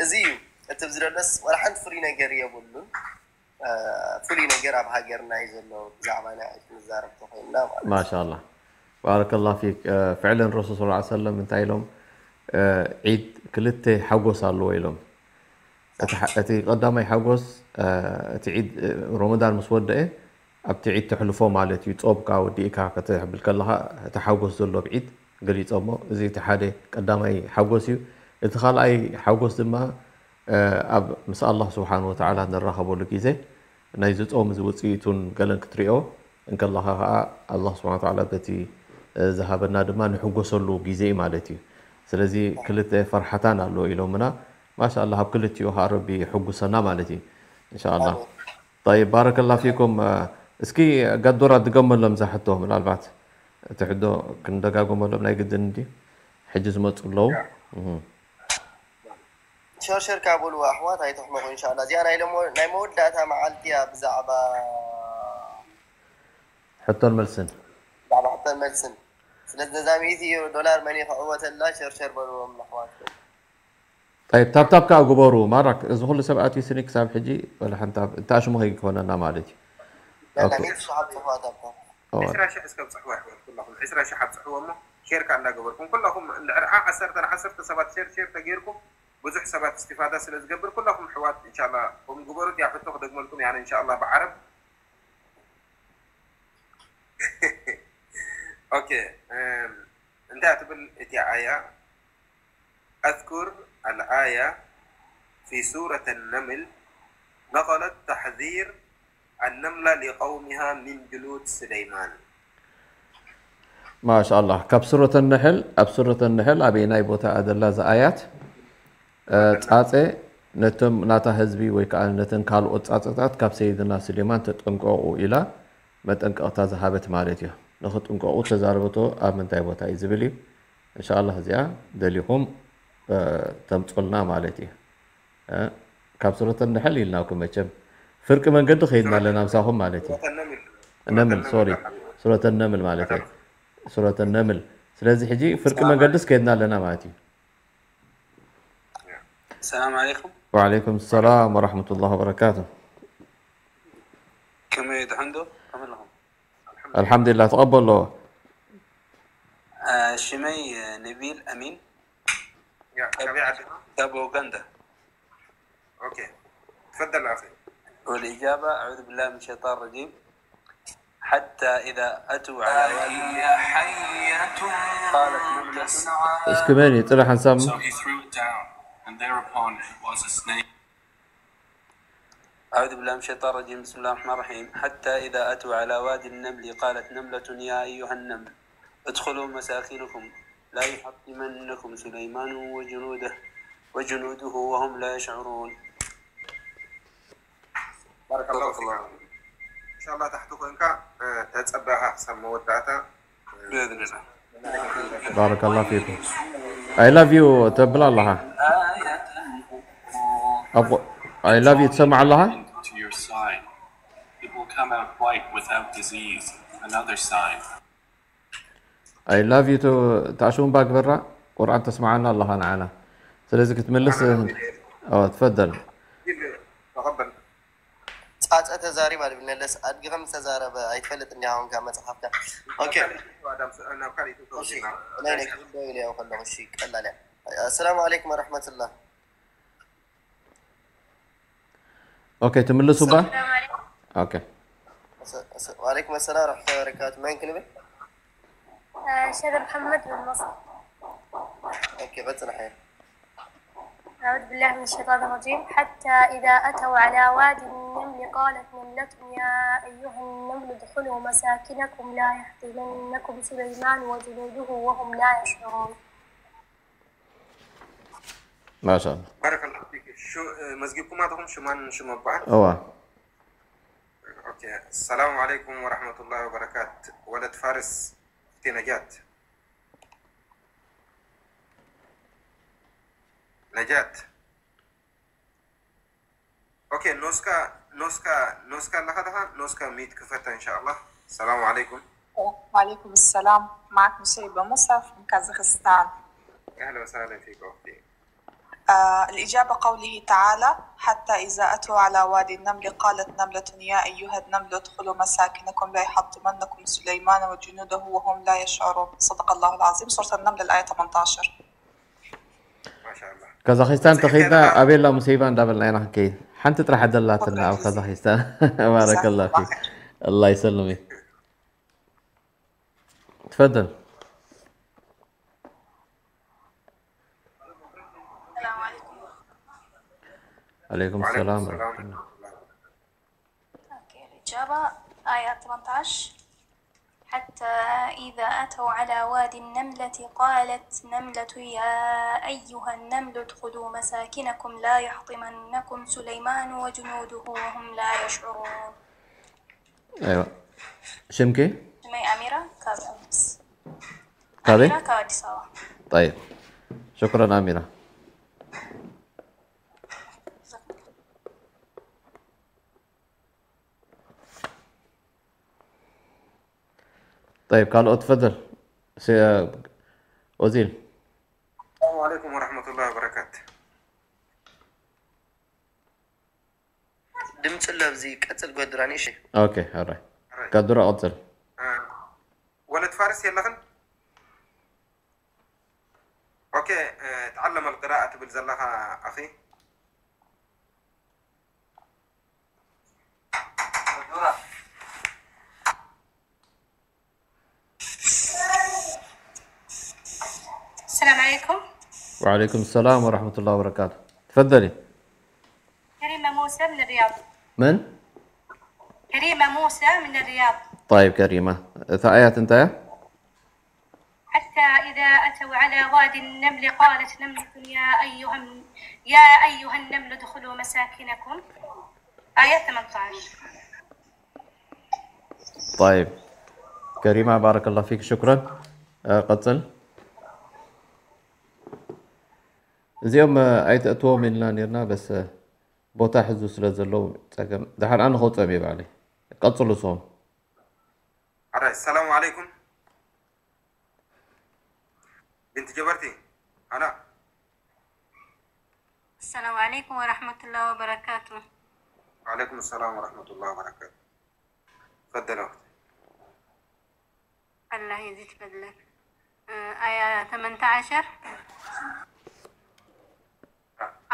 እዚ እዩ እቲ ዝደለስ ዋላ ሓንቲ ፍሉይ ነገር የብሉን ፍሉይ ነገር ኣብ ሃገርና እዩ ዘሎ ብዛዕባ ናይ ዒድ ክንዛረብ ተኮይንና ማለት እዩ ማሻላ ባረከላ ፊክ ፍዕለን ረሱል ስ ሰለም እንታይ ኢሎም ዒድ ክልተ ሓጎስ ኣለዎ ኢሎም እቲ ቀዳማይ ሓጎስ እቲ ዒድ ረመዳን ምስ ወደአ ኣብቲ ዒድ ተሕልፎ ማለት እዩ ፆምካ ወዲእካ ከተብል ከለካ እቲ ሓጎስ ዘሎ ኣብ ዒድ ገሊፆሞ እዚ እቲ ሓደ ቀዳማይ ሓጎስ እዩ እቲ ካልኣይ ሓጎስ ድማ ኣብ ምስ ኣላህ ስብሓን ወተዓላ ንራኸበሉ ግዜ ናይዚ ፆም እዚ ውፅኢቱን ገለን ክትሪኦ እንከለኻ ከዓ ኣላህ ስብሓን ወተዓላ በቲ ዝሃበና ድማ ንሕጎሰሉ ግዜ እዩ ማለት እዩ ስለዚ ክልተ ፈርሓታን ኣለዎ ኢሎምና ማሻ ኣላህ ኣብ ክልቲኡ ከዓ ረቢ ይሕጉሰና ማለት እዩ እንሻ ኣላህ طيب بارك الله فيكم እስኪ ጋዶራ ድገመሎም ዛሕቶ ምናልባት እቲ ሕዶ ክንደጋገመሎም ናይ ግድን እንዲ ሕጂ ዝመፁ ኣለዉ ሸርሸር ካበሉ ኣሕዋት ኣይተሕመቑ እንሻላ እዚኣ ናይ ሎሞ ናይ መወዳእታ መዓልቲ እያ ብዛዕባ ሕቶን መልስን ብዛዕባ ሕቶን መልስን ስለዚ ነዛ ሚእቲ ዶላር መን ይኽዕወተላ ሸርሸር በልዎም ኣሕዋትኩም طيب ታብታብ ከኣ ግበሩ ማራክ። እዚ ኩሉ ሰብ ኣትዩ ስኒ ክሳብ ሕጂ ወላ ሓንታ እንታይ ሽሙ ከይኮነና ማለት እዩ። በቃ ኦኬ። ዒስራ ሺሕ ኣብፅሕዋ ታብታ። ኦ፣ ዒስራ ሺሕ እስከ ብፅሕዋ ኣሕዋት ኩላኹም ዒስራ ሺሕ ኣብፅሕዎ እሞ ሼር ከኣ እንዳገበርኩም ኩላኹም እንድሕር ዓ ዓሰርተ ንዓሰርተ ሰባት ሼር ሼር ተገይርኩም ብዙሕ ሰባት እስቲፋዳ ስለ ዝገብር ኩላኹም ኣሕዋት እንሻላ ከምኡ ግበሩ። እቲኣ ሕቶ ክደግመልኩም እያ እንሻላ ብዓረብ። ኦኬ እም፣ እንታይ ትብል እቲኣ ኣያ؟ أذكر الآية في سورة النمل نقلت تحذير النملة لقومها من جنود سليمان. ማሻ ኣላህ። ካብ ሱረት ነሕል ኣብ ሱረት ነሕል ኣበየናይ ቦታ ኣደላ ዝኣያት እ፣ ፃፀ ነቶም ናታ ህዝቢ ወይ ከዓ ነተን ካልኦት ፃፀታት ካብ ሰይድና ስሌማን ተጠንቀቑ ኢላ መጠንቀቕታ ዝሃበት ማለት እዩ። ንኽጥንቀቑ ተዛረበቶ ኣብ ምንታይ ቦታ እዩ ዝብል እዩ። እንሻላ እዚኣ ደሊኹም እ፣ ተምፁልና ማለት እዩ። እ፣ ካብ ሱረት ነሕል ኢልናኩም መቸም ፍርቂ መንገዲ ከይድና ኣለና ምሳኹም ማለት እዩ። ሱረት ነምል ነምል ሶሪ ኣላ። ሱረት ነምል ማለት እዩ። ሱረት ነምል። ስለዚ ሕጂ ፍርቂ መንገዲስ ከይድና ኣለና ማለት እዩ። السلام عليكم. وعليكم السلام ورحمة الله وبركاته. كما يدحندو كما لهم. الحمد لله تقبل له. آه، شمي نبيل أمين. يا كبير عدنا. دابا أوغندا. اوكي تفضل اخي. والإجابة: أعوذ بالله من الشيطان الرجيم. حتى إذا أتوا على وادي قالت نملة. እስኪ መን እዩ ጥራሕ ሓንሳብ So he threw it down, and thereupon it was a snake. أعوذ بالله من الشيطان الرجيم. بسم الله الرحمن الرحيم. حتى إذا أتوا على وادي النمل قالت نملة يا أيها النمل ادخلوا مساكنكم لا يحطمنكم سليمان وجنوده وجنوده وهم لا يشعرون. بارك الله فيك. ان شاء الله تحت كونك تتصبعها حسب مودعتها. بإذن الله. بارك الله فيكم. I love you ተብል ኣለኻ። ኣቦ I love you ትሰምዕ ኣለኻ። To your side, it will come out white without disease. Another sign. I love you ታሽሙባ ግበራ። ቁርኣን ተስምዓና ኣለኻ ንዓና። ስለዚ ክትምልስ اه تفضل. تفضل. ፃፀ ተዛሪብ ኣልብነለስ ኣድጊ ከም ዝተዛረበ ኣይትፈልጥ እንዲኻ ኮንካ መፅሓፍካ። ኦኬ ናብ ካልእ እሺ ናይ ነይ ክሕደው ኢለ ያው ከለኹ እሺ ቀላል እያ። السلام عليكم ورحمة الله. ኦኬ ትምልሱባ። ኦኬ وعليكم السلام ورحمة الله وبركاته. መን ክንብል? ሸደ መሐመድ ብን መሳ ኦኬ ቀፅል ሓይር። أعوذ بالله من الشيطان الرجيم. حتى إذا أتوا على واد النمل قالت نملة يا أيها النمل ادخلوا مساكنكم لا يحطمنكم سليمان وجنوده وهم لا يشعرون. ማሻ ኣላ። بارك الله فيك. شو مزقكم هذا شو من شو مبعد؟ እዋ اوكي. السلام عليكم ورحمة الله وبركاته. ولد فارس، اختي نجاة. نجاة. اوكي ኖስካ ኖስካ ኖስካ ኣለኻ ደኻ ኖስካ ሚት ክፈታ ان شاء الله. السلام عليكم. وعليكم السلام. معك نسيبة مصعب من كازاخستان. اهلا وسهلا فيك اختي. آه، الإجابة قوله تعالى: حتى إذا أتوا على واد النمل قالت نملة يا أيها النمل ادخلوا مساكنكم لا يحطمنكم سليمان وجنوده وهم لا يشعرون. صدق الله العظيم. سورة النمل، الآية ثمانية عشر. ما شاء الله. ካዛኺስታን ተኺድና ኣቤላ ሙሴባ እንዳበልና ኢና ክንከይድ። ሓንቲ ጥራሕ ኣደላትና ኣብ ካዛኺስታን። ባረከላ ፊክ። ኣላ ይሰልምክ። ትፈደል። السلام عليكم. ዓለይኩም وعليكم ሰላም السلام. ወረሕመቱላህ። أوكي، الإجابة آية ثمنتاش. حتى إذا أتوا على واد النملة قالت نملة يا أيها النمل ادخلوا مساكنكم لا يحطمنكم سليمان وجنوده وهم لا يشعرون. ኣይዋ ሽምኪ شمي أميرة كاب أمس. ካበይ أميرة كاب أديس أبابا. طيب شكرا ኣሚራ طيب ካልኦት تفضل س- ኦዚል السلام عليكم ورحمة الله وبركاته. ድምፂ ኣሎ ኣብዚ ቀፅል ጎድራ ንእሽተይ ኦኬ ኣራይ ጋዱራ ቀፅል ወለድ ፋርስ የለኽን? ኦኬ ተዓለም ኣልቅራኣ ትብል ዘለኻ ኣኺ السلام عليكم. وعليكم السلام ورحمة الله وبركاته. تفضلي. كريمة موسى من الرياض. من؟ كريمة موسى من الرياض. طيب كريمة. ثايات انت يا؟ حتى إذا أتوا على واد النمل قالت نملة يا أيها الن- يا أيها النمل ادخلوا مساكنكم. آية ثمنتاش. طيب كريمة بارك الله فيك شكرا آه، قتل እዚኦም ኣይተእትዎም ኢልና ነርና በስ ቦታ ሕዙ ስለ ዘለዉ ፀገም ድሓር ኣነ ከውፅኦም እየ ባዕለይ ቀፅሉ ስኹም ኣራይ ሰላሙ ዓለይኩም ቢንት ጀበርቲ ሃና السلام عليكم ورحمة الله وبركاته. وعليكم السلام ورحمة الله وبركاته. تفضل أختي. الله يزيد فضلك. آه، آية ثمنتعش.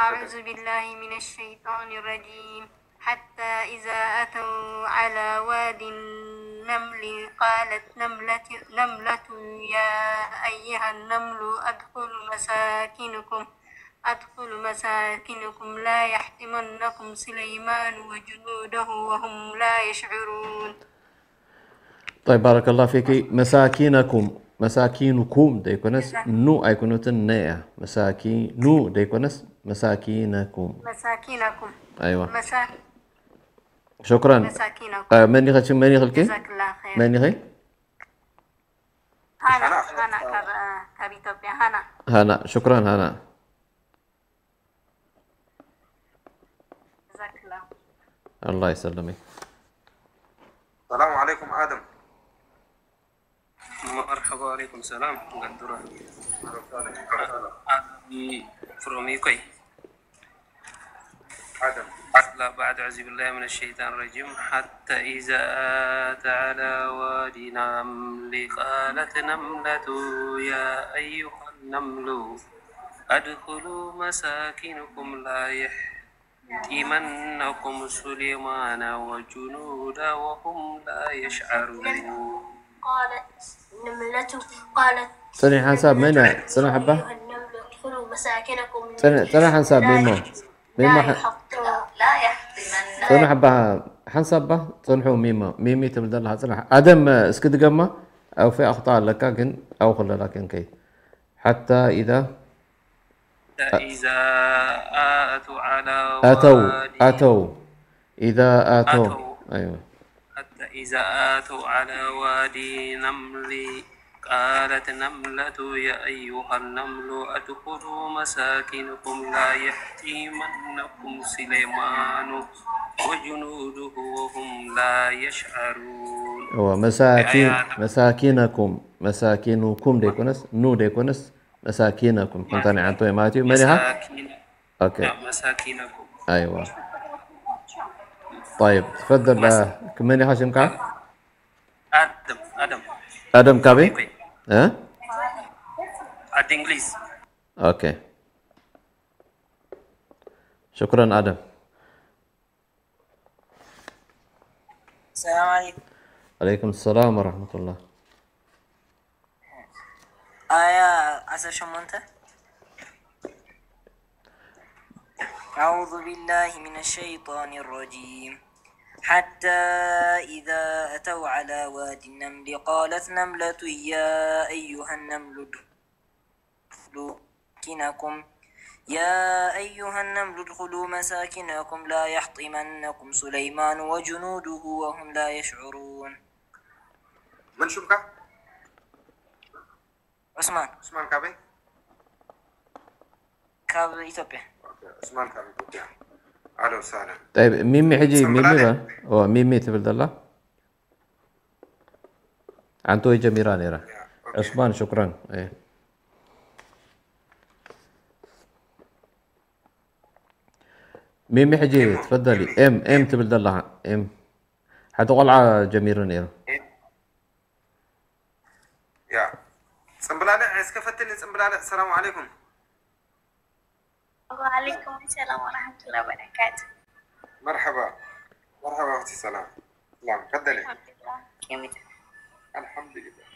أعوذ بالله من الشيطان الرجيم. حتى إذا أتوا على واد النمل قالت نملة, نملة يا أيها النمل ادخلوا مساكنكم ادخلوا مساكنكم لا يحطمنكم سليمان وجنوده وهم لا يشعرون. طيب بارك الله فيك مساكينكم مساكينكم ديكونس نو ايكونوتن نيا مساكينو ديكونس مساكينكم مساكنكم ايوه مسا... شكرا مساكنكم آه، من يخلك من يخلك جزاك الله خير من يخلك هانا هانا كاب كاب إثيوبيا هانا هانا شكرا هانا جزاك الله الله يسلمك السلام عليكم آدم. مرحبا وعليكم السلام قدرة. آدم from U K. آدم. لا بعد أعوذ بالله من الشيطان الرجيم. حتى إذا أتى على واد النمل قالت نملة يا أيها النمل ادخلوا مساكنكم لا يحطمنكم سليمان وجنوده وهم لا يشعرون. قالت نملة قالت ፅንሕ ሓንሳብ መን እያ ፅንሕ ኣባ أيها النمل ادخلوا مساكنكم ፅንሕ ፅንሕ ሓንሳብ ሚሞ ሚሞ ሓ- ፅንሕ ኣባ ሓንሳብ ባ ፅንሑ ሚሞ ሚሚ ትብል ዘለካ ፅንሕ ኣደም እስኪ ድገማ ኣውፊ ኣኽጣ ኣለካ ግን ኣው ክለላ ክንከይ ሓታ ኢዛ حتى إذا أتوا على ኣተው واد ኣተው ኢዛ ኣተው ኣተው። ኣይወ حتى إذا أتوا على واد النمل قالت نملة يا أيها النمل ادخلوا مساكنكم لا يحطمنكم سليمان وجنوده وهم لا يشعرون. እወ መሳኪን መሳኪነኩም መሳኪኑኩም ደይኮነስ ኑ ደይኮነስ መሳኪነኩም ከምታን ዓንቶ ማለት እዩ መን ኢኻ مساكين ኦኬ مساكنكم. ኣይዋ طيب تفضل من ኢኻ ሽምካ آدم آدم ኣደም ካበይ እ ዓዲ እንግሊዝ ኦኬ شكرا ኣደም السلام عليكم. عليكم السلام ورحمة الله آية عشر شمونتة. أعوذ بالله من الشيطان الرجيم. حتى إذا أتوا على واد النمل قالت نملة يا أيها النمل ادخلوا مساكنكم يا أيها النمل ادخلوا مساكنكم لا يحطمنكم سليمان وجنوده وهم لا يشعرون. من شو بكا؟ عثمان عثمان كابي؟ كاب إثيوبيا. عثمان كابي بوكيا. أهلا وسهلا. طيب ميمي حجي سلام ميمي عليك. با هو ميمي تبدل الله عنتو جميران يرى عثمان شكرا ايه ሚሚ ሕጂ ትፈደሊ። ኤም፣ ኤም ትብል ዘለኻ። ኤም። ሓንቲ ቆልዓ ጀሚሩ ነይሩ። ኤም። ያ። ጽምብላልዕ፣ እስከ ፈትኒ ጽምብላልዕ። ሰላም ዓለይኩም። وعليكم السلام ورحمة الله وبركاته. መርሐባ። መርሐባ ኣኽቲ ሰላም። ሰላም። ፈደሊ። الحمد لله. كيف أنت؟ ኣልሓምዱሊላህ።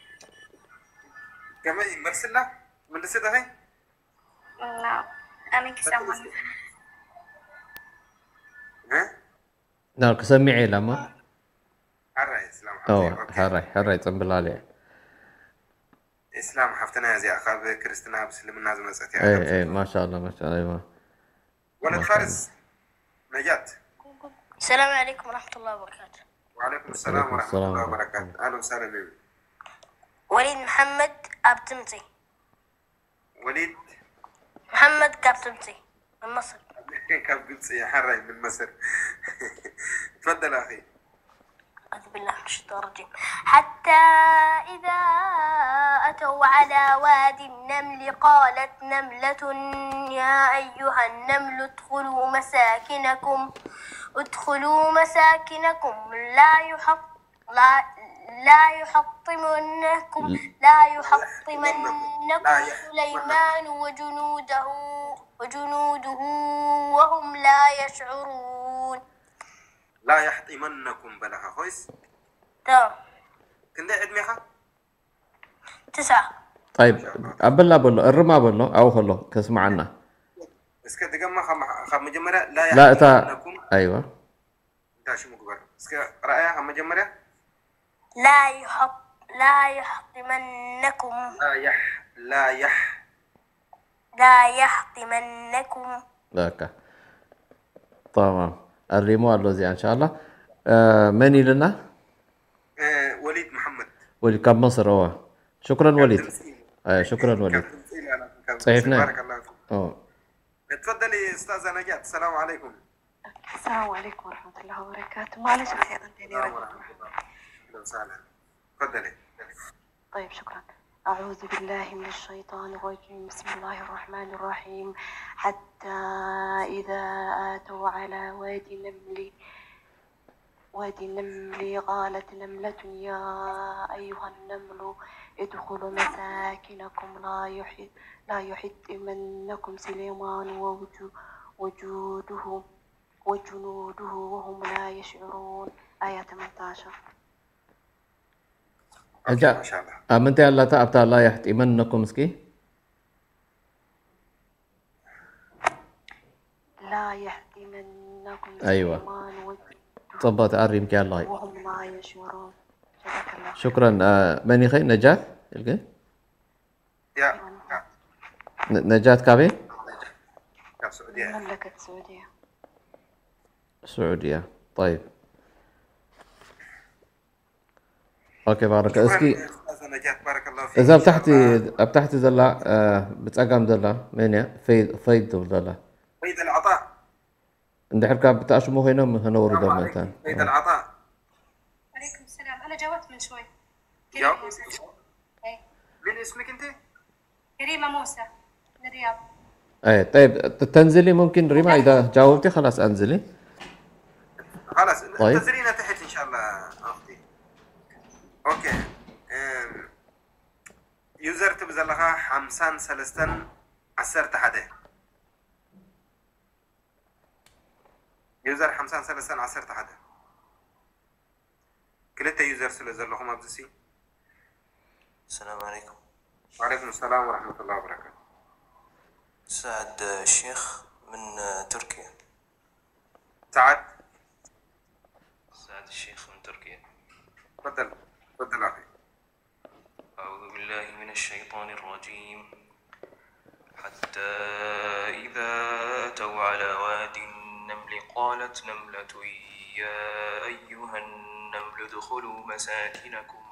ከመይ መልስላ? ምልሲ ደኸይ? لا. أنا كسامة. እ? ና ክሰሚዕ ኢላ እሞ። ሕራይ እስላም ኦ፣ ሓፍተይ፣ ኦኬ። ሕራይ፣ ሕራይ ጽምብላልዕ። እስላም ሓፍትና እዚኣ ካብ ክርስትና ኣብ እስልምና ዝመጸት እያ። እይ፣ እይ፣ ማሻኣላ፣ ማሻኣላ፣ እይዋ። ወለድ ማሻኣላ። ፋርስ ነጃት። السلام عليكم ورحمة الله وبركاته. ወዓለይኩም ሰላም ወዓለይኩም ሰላም ወረሕመቱላሂ ወበረካቱ። ወበረካቱ። ኣህለን ወሰህለን። ወሊድ መሐመድ ኣብ ትምጽይ። ወሊድ መሐመድ ካብ ትምጽይ፣ ምን መስር። ካብ ግብጺ፣ ሓራይ ምን መስር። ትፈደል ኣኺ። أعوذ بالله من الشيطان الرجيم. حتى إذا أتوا على واد النمل قالت نملة يا أيها النمل ادخلوا مساكنكم، ادخلوا مساكنكم لا يحط لا، لا يحطمنكم، لا يحطمنكم لا يح- سليمان وجنوده، وجنوده وهم لا يشعرون. لا يحطمنكم በለኻ ኮይስ። تمام. ክንደይ ዕድሜኻ? تسعة. طيب، ኣበላ በሎ፣ እርማ በሎ፣ ኣብኡ ከሎ ከስምዓና። እስከ ድገማ ካብ መ-፣ ካብ መጀመርያ። لا لا، እታ يحطمنكم. ኣይዋ። እንታይ ሽሙ ግበር። እስከ ረኣያ ካብ መጀመርያ። لا يحط-، لا يحطمنكم. لا يح-، لا يح-، لا يحطمنكم. በቃ። ተማም። ኣሪሙ ኣሎ እዚኣ፣ እንሻላ። እ፣ መን ኢልና? እ፣ ወሊድ መሐመድ። ወሊድ ካብ መስር፣ እዋ። ሽክረን ካብ ወሊድ። ድምፂ። እ፣ ሽክረን ወሊድ። ካብ ድምፂ ኢላ ናት፣ ካብ ድምፂ። ፅሒፍና። ባረከላሁ ፊኩም። ኦ። اتفضلي أستاذة نجاة، السلام عليكم. السلام عليكم ورحمة الله وبركاته. معلش، أخي، أنت اللي السلام رحمة الله. أهلا وسهلا. تفضلي. طيب، شكرا. أعوذ بالله من الشيطان الرجيم. بسم الله الرحمن الرحيم. حتى إذا أتوا على وادي النمل، وادي النمل قالت نملة يا أيها النمل ادخلوا مساكنكم لا يح-، لا يحطمنكم سليمان ووجو-، وجوده، وجنوده وهم لا يشعرون. آية ثمنتاشر. ሕጂ ማሻኣላ። ኣብ ምንታይ ኣላታ? ኣብታ لا يحطمنكم እስኪ። لا يحطمنكم أيوة. سليمان وجنوده ጽቡቕ ኣሪምኪ ኣለኺ። وهم لا يشعرون. جزاك الله خير. ሽክረን። እ፣ መን ኢኺ? ነጃት ኢልኪ? ያ፣ ያ። ነ-፣ ነጃት ካበይ? ካብ ስዑድያ። مملكة السعودية. ስዑድያ። طيب. ኦኬ፣ ባረከ። ሽክራን እስኪ ኡስታዝ ነጃት፣ ባረከላሁ ፊክ። እዛ ኣብ ታሕቲ፣ ኢንሻአላህ። ኣብ ታሕቲ ዘላ፣ እ፣ ብጸጋም ዘላ መን እያ? ፈይድ፣ ፈይድ ትብል ዘላ። ፈይድ ኣልዓጣእ። እንድሕር ካብ ብትኣሽሙ ኮይኖም ከነውርዶም ሰላም መታን። ዓለይኩም፣ ፈይድ ኣልዓጣእ። عليكم السلام، أنا جاوبت من شوي. جاوبت؟ كريمة موسى. إيه. من اسمك أنت؟ كريمة موسى من الرياض. إيه، طيب، ت-، تنزلي ممكن ريما، إذا جاوبتي خلاص أنزلي. خلاص، طيب. انتظرينا تحت إن شاء الله أختي. أوكي. أم، يوزر ትብል ዘለኻ ሓምሳን ሰለስተን ዓሰርተ ሓደ። ዩዘር ሓምሳን ሰለስተን ዓሰርተ ሓደ። ክልተ ዩዘር ስለ ዘለኹም ኣብዚ ሲ። السلام عليكم. وعليكم السلام ورحمة الله وبركاته. سعد الشيخ من تركيا. سعد؟ سعد الشيخ من تركيا. تفضل، تفضل أخي. أعوذ بالله من الشيطان الرجيم. حتى إذا أتوا على واد النمل قالت نملة يا أيها النمل ادخلوا مساكنكم،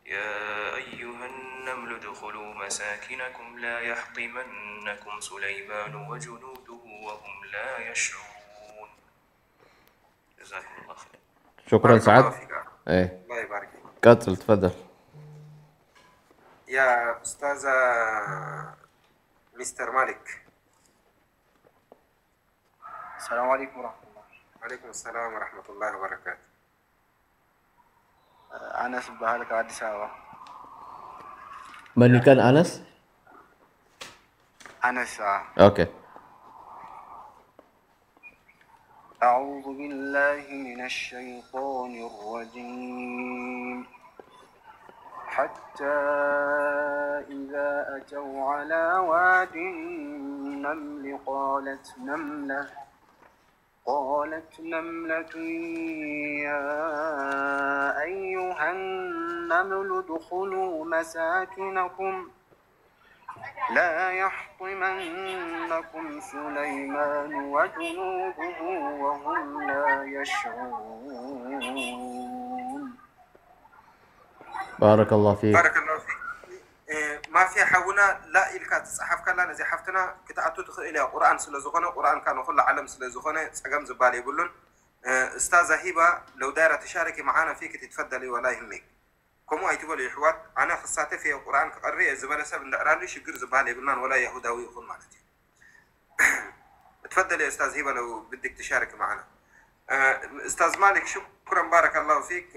يا أيها النمل ادخلوا مساكنكم لا يحطمنكم سليمان وجنوده وهم لا يشعرون. جزاكم الله خير. شكرا بارك سعد. الله فيك. إيه. الله يبارك فيك. ቀጽል፣ ትፈደል። يا أستاذة مستر مالك. السلام عليكم ورحمة الله. وعليكم السلام ورحمة الله وبركاته. أنس بهلك عدس أبا. መን ኢልካን ኣነስ? أنس آه. Okay. أعوذ بالله من الشيطان الرجيم. حتى إذا أتوا على واد النمل قالت نملة قالت نملة يا أيها النمل ادخلوا مساكنكم لا يحطمنكم سليمان وجنوده وهم لا يشعرون. ባረከላሁ ፊክ። ባረከላሁ ፊክ። ማፊያ ሓውና፣ ላ ኢልካ ትፀሓፍ ከላ ነዚ ሓፍትና ክትኣቱ ትኽእል እያ። ቁርኣን ስለ ዝኾነ፣ ቁርኣንካ ንኹሉ ዓለም ስለ ዝኾነ ፀገም ዝበሃል የብሉን። እስታዛ ሂባ፣ ለው ዳይራ ትሻረኪ መዓና ፊክ ትትፈደሊ ወላ ይህሚክ። ከምኡ ኣይትበሉ ይሕዋት። ኣነ ክሳተፍ እየ፣ ቁርኣን ክቐሪ እየ ዝበለ ሰብ እንድሕር ኣሉ ሽግር ዝበሃል የብልናን፣ ወላ የሁዳዊ ይኹን ማለት እዩ። ትፈደሊ ኡስታዝ ሂባ ለው ብድክ ትሻርክ መዓና። ኡስታዝ ማሊክ ሽኩረን ባረከላሁ ፊክ።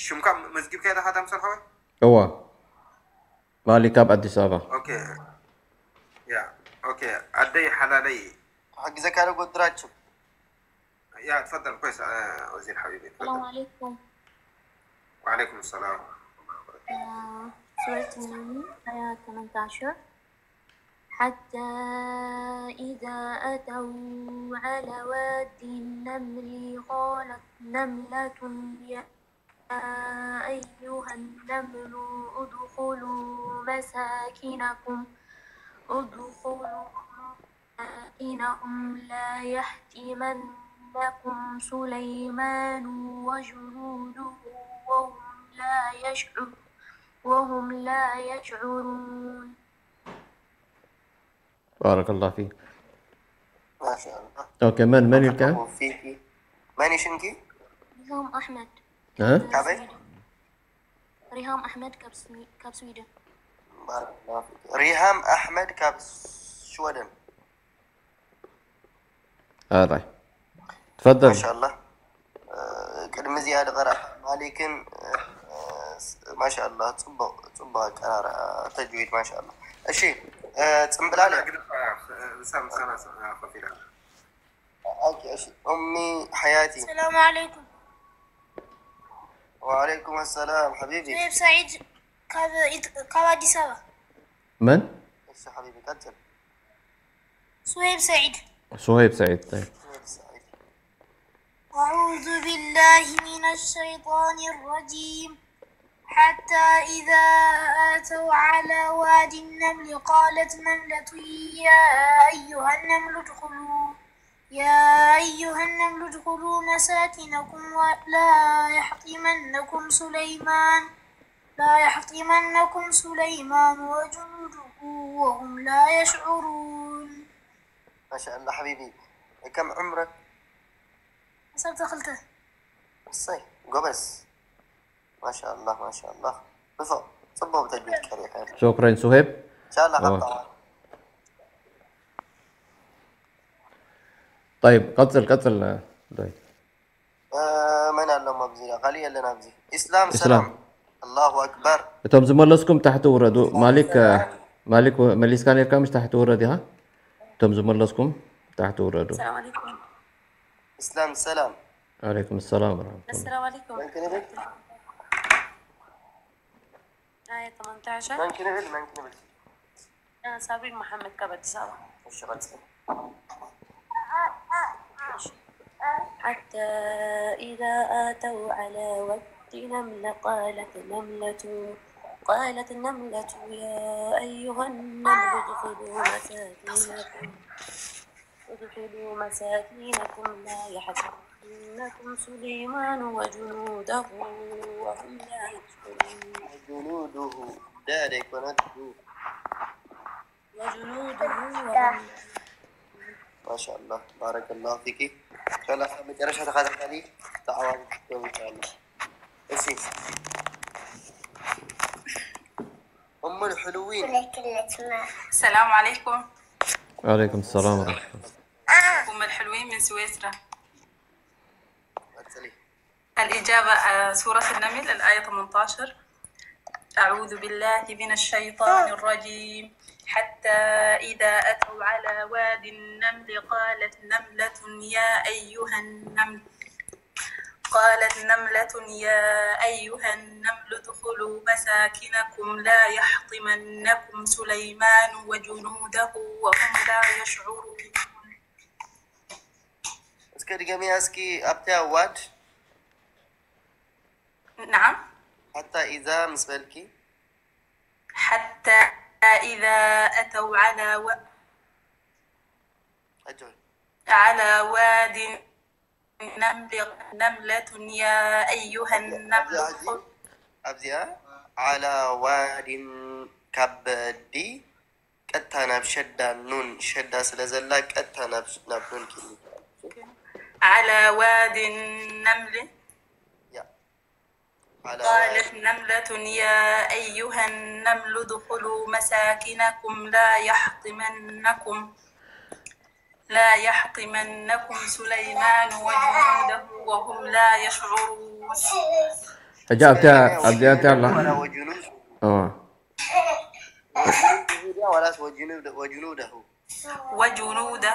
ሽምካ መዝጊብካ ኢኻ ታምሰል ሓወይ? እዋ ማሊክ ካብ ኣዲስ ኣበባ። ኦኬ ያ ኦኬ ኣደይ ሓላለይ حق زكاة قدراتشم يا تفضل كويس آه، وزير حبيبي تفضل. السلام عليكم. وعليكم السلام. آه، سورة النمل، آية ثمنتاشر. حتى إذا أتوا على واد النمل قالت نملة يا أيها النمل ادخلوا مساكنكم ادخلوا مساكنكم لا يحطمنكم سليمان وجنوده وهم لا يشعر وهم لا يشعرون. ባረከላሁ ፊክ። ما شاء الله. ኦኬ መን መን ኢልካ? فيكي. ماني شنكي؟ ريهام أحمد. ها؟ كابي؟ ريهام أحمد كاب سمي- كاب سويدن. بارك الله فيك. ريهام أحمد كاب شويدن. ኣራይ ትፈደል። ما شاء الله. ቅድሚ እዚኣ ዝቐረኣ ማሊክን ማሻ ኣላ ፅቡቕ ፅቡቕ ኣቀራርባ ተጅዊድ ማሻ ኣላ። እሺ ፅምብላለ ግድፍ ሳምሳና ከፊላ ኦኬ እሺ ኡሚ ሓያቲ السلام عليكم. وعليكم السلام حبيبي ሱሄብ ሰዒድ ካብ ኢት- ካብ ኣዲስ ኣበባ። መን? እሺ ሓቢቢ ቀፅል ሱሄብ ሰዒድ ሱሄብ ሰዒድ። طيب. ሱሄብ ሰዒድ أعوذ بالله من الشيطان الرجيم. حتى إذا أتوا على واد النمل قالت نملة يا أيها النمل ادخلوا يا أيها النمل ادخلوا مساكنكم ولا يحطمنكم سليمان لا يحطمنكم سليمان وجنوده وهم لا يشعرون. ማሻ ኣላ ሓቢቢ ከም ዕምረ عشرة خلته እሰይ ጎበዝ ማሻ ኣላ ማሻ ኣላ ብፎ ፅቡቅ ተጅዊድ ቀሪእካ ሹክረን ሱሄብ። ኢንሻላ ኦ። طيب ቀፅል ቀፅል ዶይ መን ኣለሞ ኣብዚ ካሊእ የለን ኣብዚ ኢስላም ኢስላም። ሰላም ኣላሁ ኣክበር እቶም ዝመለስኩም ታሕቲ ውረዱ። ማሊክ ማሊክ መሊስካ ነርካ ምሽ ታሕቲ ውረድ ኢኻ። እቶም ዝመለስኩም ታሕቲ ውረዱ። السلام عليكم. ኢስላም ሰላም عليكم السلام ورحمة الله. السلام عليكم. መን ክንብል آية ثمنتاشر. መን ክንብል መን ክንብል أنا صابرين محمد كبد سوا. እሺ ቀፅል حتى إذا أتوا على واد نملة قالت نملة قالت نملة يا أيها النمل ادخلوا مساكنكم ادخلوا مساكنكم لا يحطمنكم سليمان وجنوده وهم لا يشعرون. جنوده ذلك ونده وجنوده وهم ማሻ ኣላ ባረከላሁ ፊኪ ኢንሻላ ካብ መጨረሻ ተኸታተሊ ተዓዋን ኢንሻላ እሺ እሙ ልሕሉዊን السلام عليكم. وعليكم السلام ورحمة الله. أم الحلوين من سويسرا. الإجابة آه، سورة النمل، الآية ثمنتاشر. أعوذ بالله من الشيطان الرجيم. حتى إذا أتوا على واد النمل قالت نملة يا أيها النمل قالت نملة يا أيها النمل ادخلوا مساكنكم لا يحطمنكم سليمان وجنوده وهم لا يشعرون. እስከ ድገሚያ እስኪ ኣብታ ዋድ نعم ሓታ ኢዛ ምስ በልኪ حتى إذا أتوا على و... ኣጆይ على واد النمل نملة يا أيها النمل ኣብዚኣ ኣብዚኣ ዓላ ዋዲን ካብ ዲ ቀጥታ ናብ ሸዳ ኑን ሸዳ ስለ ዘላ ቀጥታ ናብ ናብ ኑን ኪኒ على واد النمل ያ ዓላ قالت نملة يا أيها النمل ادخلوا مساكنكم لا يحطمنكم لا يحطمنكم سليمان وجنوده وهم لا يشعرون. ሕጂ ኣብታ ኣብዚኣ እንታይ ኣላ? ወጅኑድ እዋ ወላስ ወጅኑድ ወጅኑደሁ وجنوده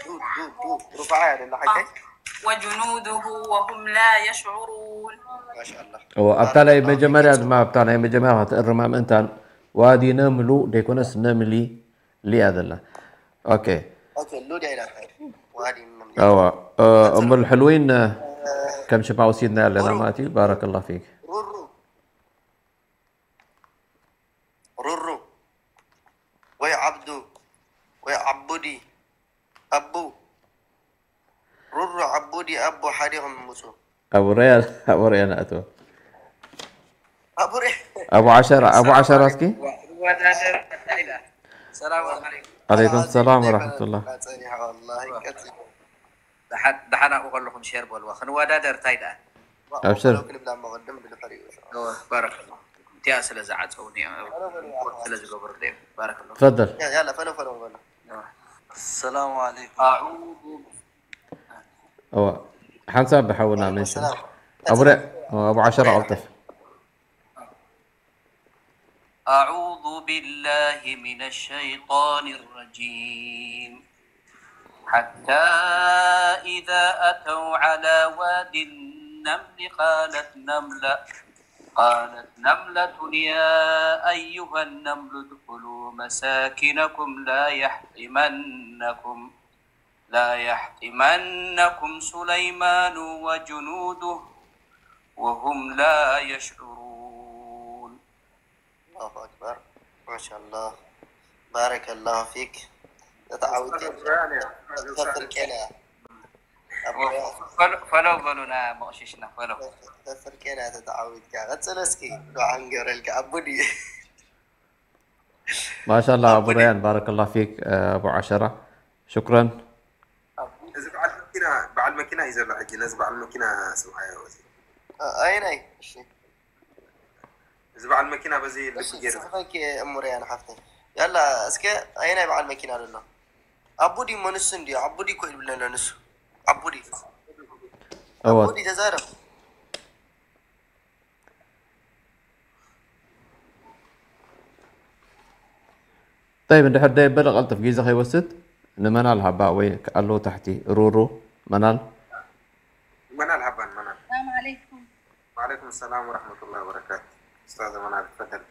ዱድ ዱድ ዱድ ሩፋዓ ያደላ ሓቀይ وجنوده وهم لا يشعرون. ማሻአላ እዋ ኣብታ ናይ መጀመርያ ድማ ኣብታ ናይ መጀመርያ ክትእርማ ምእንታን ዋዲ ነምሉ ደይኮነስ ነምሊ ሊያ ዘላ ኦኬ ኦኬ ሉድ ያይላ ዋዲ ነምሊ እዋ እሙል ሕልዊን ከም ሽማ ወሲድና ኣለና ማለት እዩ ባረከላ ፊክ ሩሩ ሩሩ ወይ ዓብዱ ወይ ዓቡዲ ኣቡ ሩሩ ዓቡዲ ኣቡ ሓዲኹም ምፁ ኣቡ ረያን ኣቡ ረያን ኣቶ ኣቡ ሬ ኣቡ ዓሸራ ኣቡ ዓሸራ እስኪ ወዳደር እንታይ ኢላ? ሰላም ዓለይኩም። عليكم السلام ورحمة الله ጸኒሓ ወላሂ ቀጽል ደሓን ኣብኡ ከለኹም ሸር በልዋ። ክንወዳደር እንታይ ደኣ? ኣብሽር። ክንብላ መቐደም ብድሕሪኡ ባረከላ እቲኣ ስለ ዝዓፀውኒ ስለ ዝገብሩ ደ ባረከላ تفضل ያላ ፈለው ፈለው በለው السلام عليكم أعوذ እዋ ሓንሳብ ብሓውና መንሽን ኣቡ ረ- ኣቡ ዓሸራ ቀልጠፍ أعوذ بالله من الشيطان الرجيم. حتى إذا أتوا على واد النمل قالت نملة قالت نملة يا أيها النمل ادخلوا مساكنكم لا يحطمنكم لا يحطمنكم سليمان وجنوده وهم لا يشعرون. الله أكبر ما شاء الله بارك الله فيك ተተዓዊት ተፍርቄና ፈለው በሉና መቕሽሽና ፈለው ተፍርቄና ተተዓዊትካ ቀፅል እስኪ ዱዓ ንገብረልካ ኣቡ ድዩ ما شاء الله أبو ريان بارك الله فيك آه، أبو عشرة شكرا እዚ በዓል መኪና በዓል መኪና እዩ ዘሎ ሕጂ ነዚ በዓል መኪና ስምዓዮ እዚ ኣይናይ እሺ እዚ በዓል መኪና በዚ ልቢ ገይሩ ጽሕፈኪ እሙርያን ሓፍተይ ያላ እስከ ኣይናይ በዓል መኪና ዘሎ ኣቡዲ እሞ ንሱ እንዲ ኣቡዲ እኮ ይብለና ንሱ ኣቡዲ أوت ኣቡዲ ተዛረብ طيب እንድሕር ደየበለ ቀልጥፍ ግዜ ከይወስድ ንመናል ሃባ ወይ ኣሎ ታሕቲ ሩሩ መናል መናል ሃባን መናል السلام عليكم وعليكم السلام ورحمة الله وبركاته أستاذة منال تفضل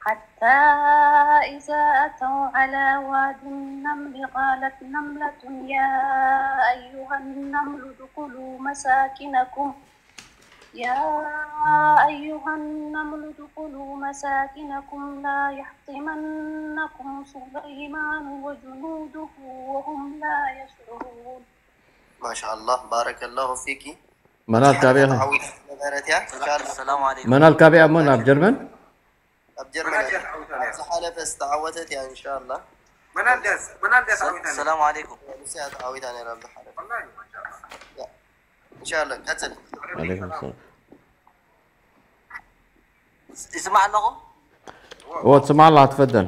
حتى إذا أتوا على واد النمل قالت نملة يا أيها النمل ادخلوا مساكنكم يا أيها النمل ادخلوا مساكنكم لا يحطمنكم سليمان وجنوده وهم لا يشعرون. ما شاء الله بارك الله فيك መናል ካበይ ኢኺ ተዓዊት ነበረት እያ إن شاء الله السلام عليكم መናል ካበይ እሞ ናብ ጀርመን ኣብ ጀርመን እያ ዝሓለፈ ዝተዓወተት እያ إن شاء الله መናል ድያስ መናል ድያስ ዓዊታ ነይራ السلام عليكم ንሳ እያ ተዓዊታ ነይራ ኣብ ዝሓለፈ والله ما شاء الله إن شاء الله ቀጽል عليكم السلام يسمع لكم هو تسمع الله تفضل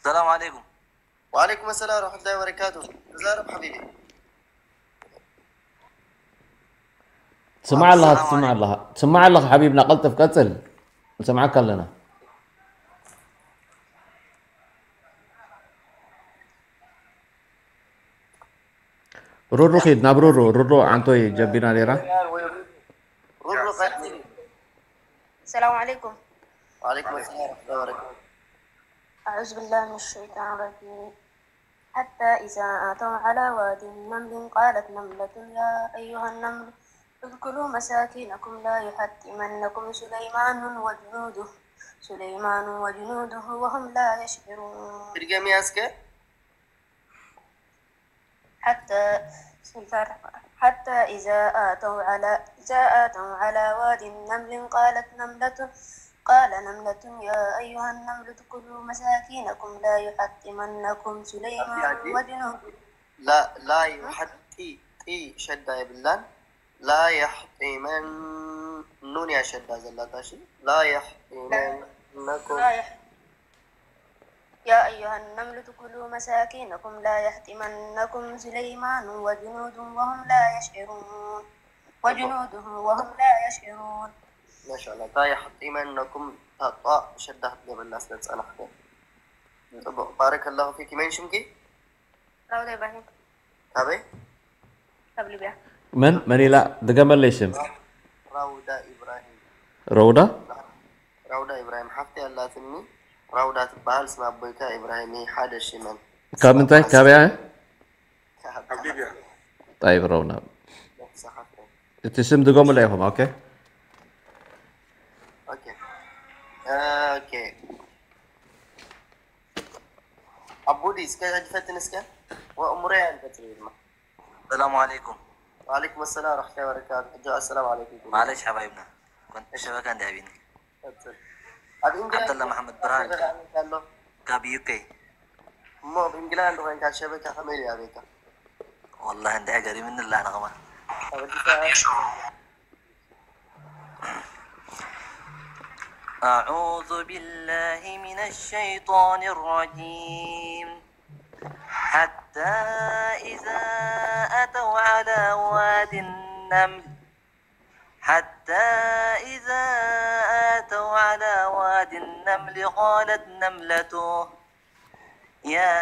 السلام عليكم. وعليكم السلام ورحمة الله وبركاته. تزارب حبيبي. ትስማዕ ኣለኻ ትስማዕ ኣለኻ ትስማዕ ኣለኻ ሓቢብና ቀልጥፍ ቀጽል ንሰምዓካ ኣለና ሩሩ ኺድ ናብ ሩሩ ሩሩ ዓንቶይ ጀቢና ነይራ ሩሩ ቀጥል السلام عليكم وعليكم السلام ورحمة الله وبركاته أعوذ بالله من الشيطان الرجيم حتى إذا أتوا على واد النمل قالت نملة يا أيها النمل ادخلوا مساكنكم لا يحطمنكم سليمان وجنوده سليمان وجنوده وهم لا يشعرون ድገሚ እስከ حتى بسم الله الرحمن الرحيم. حتى إذا أتوا على إذا أتوا على واد النمل قالت نملة قال نملة يا أيها النمل ادخلوا مساكنكم لا يحطمنكم سليمان وجنوده لا لا يحطي ጢ ሸዳ የብላን لا يحطمن ኑን እያ ሸዳ ዘላታ እሺ لا يحطمنكم لا يح يا أيها النمل ادخلوا مساكنكم لا يحطمنكم سليمان وجنوده وهم لا يشعرون وجنوده وهم لا يشعرون ማሻላ لا يحطمنكم ታጣ ሸዳ ክትገብርላ ስለ ዝፀናሕኩ ፅቡቅ ባረከላሁ ፊኪ መን ሽምኪ ራውዳ ኢብራሂም ካበይ ካብ ሊብያ መን መን ኢላ ድገመለይ ሽም ራውዳ ኢብራሂም ረውዳ ራውዳ ኢብራሂም ሓፍቲ ኣላትኒ ራውዳ ትበሃል ስም ኣቦይካ ኢብራሂም እዩ ሓደ ሽመን ካብ ምንታይ ካበያ ካብ ሊብያ طيب ረውና ነፍስኻ እቲ ስም ድገሙላ ኢኹም ኦኬ ኦኬ ኦኬ ኣቡዲ እስከ ሕጂ ፈትን እስከ ወእምሮያ ንፈትሪ ድማ السلام عليكم. وعليكم السلام ورحمة الله وبركاته ሕጂ السلام عليكم معلش حبايبنا، كنت الشبكة عندي هابيني. ፈትን ኣብ ኢንግላንድ عبد الله محمد برهان ኣሎ ካብ ዩ ኬ። እሞ ኣብ ኢንግላንድ ኮይንካ ሸበካ ከመይ ድዩ ኣበካ والله እንድሕር ገሪምኒ ኣላ ኣነ ከማን። ኣብ ኣዲስ ኣበባ أعوذ بالله من الشيطان الرجيم. حتى إذا أتوا على واد النمل حتى إذا أتوا على واد النمل قالت نملة يا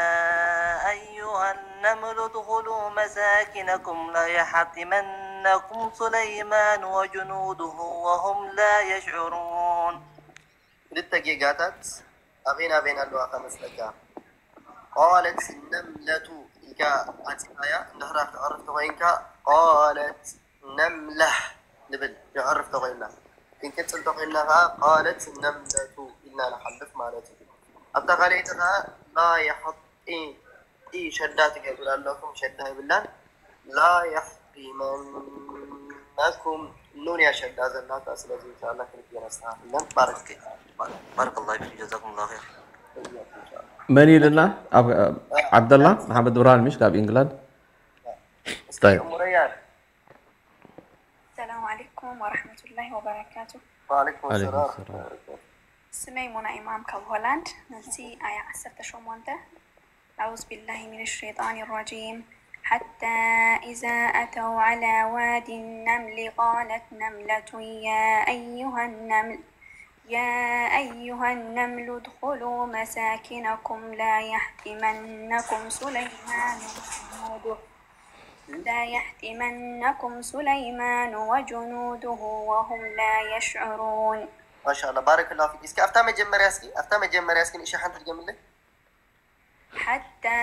أيها النمل ادخلوا مساكنكم لا يحطمنكم سليمان وجنوده وهم لا يشعرون. ክልተ ጌጋታት ኣበይን ኣበይን ኣለዋ ከመስለካ ቃለት ነምለቱ ኢልካ ኣፅኢኻያ እንድሕራ ክተዕርፍ ተኮይንካ ቃለት ነምላህ ንብል ክዕርፍ ተኮይንና ክንቅፅል ተኮይንና ከዓ ቃለት ነምለቱ ኢልና ንሓልፍ ማለት እዩ ኣብታ ካልኣይቲ ከዓ ላ የሐጢ ሸዳ ትገብር ኣለኩም ሸዳ ይብላን لا يحطمنكم ኑን እያ ሸዳ ዘላታ ስለዚ እንሻላ ክልቲኤን ኣስተካክለን ባረክ بارك الله فيك، جزاكم الله خير. መን ኢልና ኣብ ዓብደላ መሓመድ ብርሃን ምሽ ካብ ኢንግላንድ እስኪ طيب. እሙ ረያን السلام عليكم ورحمة الله وبركاته. وعليكم عليكم السلام السلام. ስመይ ሙና ኢማም ካብ ሆላንድ። መልሲ ኣያ ዓሰርተ ሸሞንተ። أعوذ بالله من الشيطان الرجيم. حتى إذا أتوا على واد النمل قالت نملة يا أيها النمل يا أيها النمل ادخلوا مساكنكم لا يحطمنكم سليمان وجنوده لا يحطمنكم سليمان وجنوده وهم لا يشعرون. ማሻላ ባረከላሁ ፊክ እስኪ ኣብታ መጀመርያ እስኪ ኣብታ መጀመርያ እስኪ ንእሻ ሓንቲ ድገምለይ حتى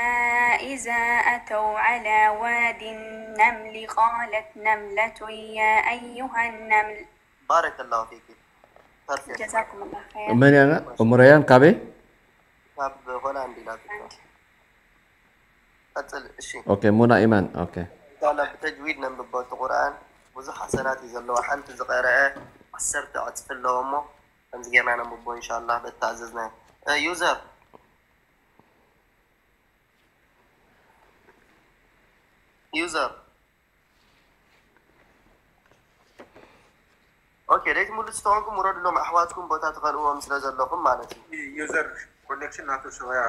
إذا أتوا على واد النمل قالت نملة يا أيها النمل ባረከላሁ ፊክ ፐርፌክት جزاكم الله خير. መን ያና እሙ ረያን ካበይ ካብ ሆላንድ ኢላትካ ቀፅል እሺ ኦኬ ሙና ኢማን ኦኬ ላ ብተጅዊድ ነንብቦ እቲ ቁርኣን ብዙሕ ሓሰናት እዩ ዘለዎ ሓንቲ ዝቀረአ ዓሰርተ ዕፅፊ ኣለዎ እሞ ከምዚ ጌርና ነንብቦ እንሻላ በተኣዘዝና ዩዘር ዩዘር ኦኬ ደይትምልሱ ተኾንኩም ውረድሎም ኣሕዋትኩም ቦታ ትኸልእዎም ስለ ዘለኹም ማለት እዩ ዩዘር ኮኔክሽን ናቱ ሸወያ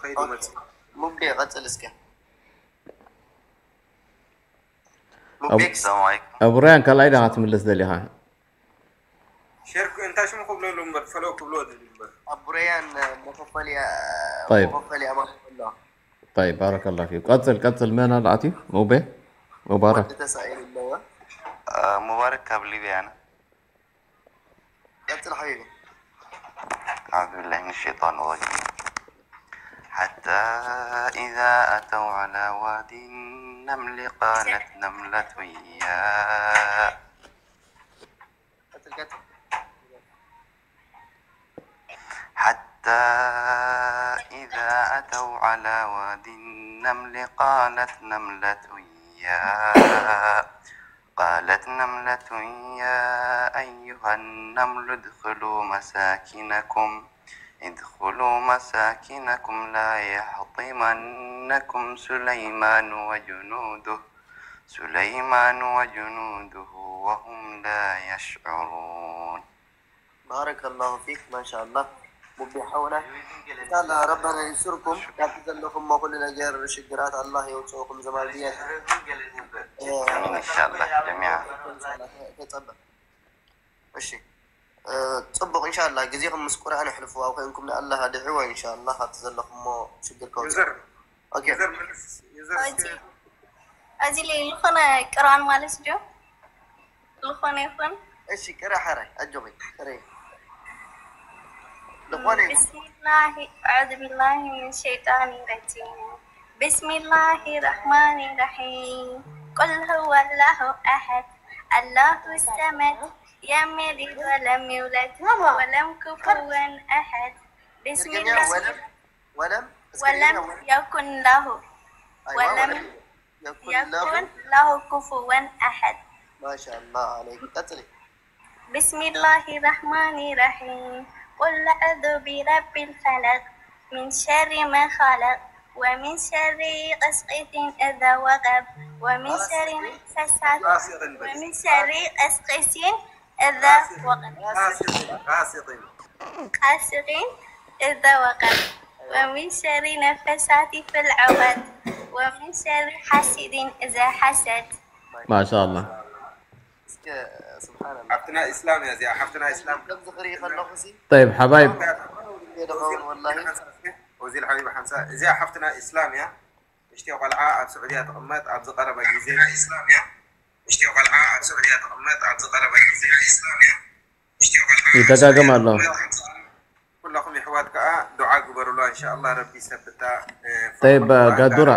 ከይዱ መጽእ። ሙቤ ቀጽል እስከ። أب- ሙቤ ክስ- ሰላም ዓለይኩም። أبو ريان كان لايدا هاتم اللي زدليها. ሸርክ እንታይ ሽሙ ክብለሉ እምበር ፈለው ክብልዎ ዝብል እምበር። ኣቡረያን መኸፈሊ طيب. መኸፈሊ ኣማን ኣሎ። طيب، بارك الله فيك. ቀጽል ቀጽል፣ መን ኣልኣቲ? ሙቤ ሙባረክ። ወዲ ተሳኢሉ ኣለዎ። ሙባረክ ካብ ሊብያ ኣነ። ቀጽል ሓቢቢ። أعوذ بالله من الشيطان الرجيم. حتى إذا أتوا على واد النمل قالت نملة يا ቀጽል ቀጽል። حتى إذا أتوا على واد النمل قالت نملة يا قالت نملة يا أيها النمل ادخلوا مساكنكم ادخلوا مساكنكم لا يحطمنكم سليمان وجنوده سليمان وجنوده وهم لا يشعرون. بارك الله فيك ما شاء الله. ሙቤ ሓውና እንሻላ ረበና ይንስርኩም። ካብቲ ዘለኹሞ ኩሉ ነገር ሽግራት ኣላህ የውፅእኹም። ዘማልያ إن شاء الله جميعا. ተፀበ። እሺ እ፣ ፅቡቅ እንሻላ ግዜኹም ምስ ቁርኣን ኣሕልፍዋ ኮይንኩም ንኣላህ ኣድዕዎ። እንሻላ ካብቲ ዘለኹሞ ሽግር ከውፅእ። ዩዘር ኦኬ ዩዘር መልስ ዩዘር እስኪ እዚ ላይ ዝኾነ ቅርኣን ማለት ድዩ? ዝኾነ ይኹን እሺ ቅረ ሓራይ ኣጆኺ ቅረ ዝኾነ ይኹን بسم الله أعوذ بالله من الشيطان الرجيم. بسم الله الرحمن الرحيم. قل هو الله أحد، الله الصمد، لم يلد ولم يولد، ولم كفوا أحد. بسم ድገምያ الله ወለም ወለም እስኪ ولم ድገምያ ወለም يكن له ኣይዋ ولم ወለም የኩን ለሁ يكن له كفوا أحد. ማሻላ ዓለይኩም ቀጽሊ بسم الله الرحمن الرحيم. قل أعوذ برب الفلق، من شر ما خلق، ومن شر غاسق إذا وقب، ومن شر النفاثات، غاسق بس. ومن شر غاسق إذا وقب، غاسق غاسق غاسق إذا وقب، ومن شر النفاثات في العقد، ومن شر حاسد إذا حسد. ما شاء الله. እስከ ስብሓንላ ሓፍትና ኢስላም እያ እዚኣ ሓፍትና ኢስላም። ከምዚ ክርኢ ከለኹ ሲ طيب حبايب، የደኸውን ወላሂ ኦዚል ሓቢብ ሓምሳ እዚኣ ሓፍትና ኢስላም እያ። እሽቲ ቆልዓ ኣብ ስዑድያ ትቕመጥ ኣብዚ ቀረባ ግዜ ኢስላም እያ። እሽቲ ቆልዓ ኣብ ስዑድያ ትቕመጥ ኣብዚ ቀረባ ግዜ ኢስላም እያ። ይደጋገም ኣሎ። ኩለኹም የሕዋት ከዓ ዱዓ ግበሩላ እንሻላ ረቢ ሰብታ። طيب ጋዱራ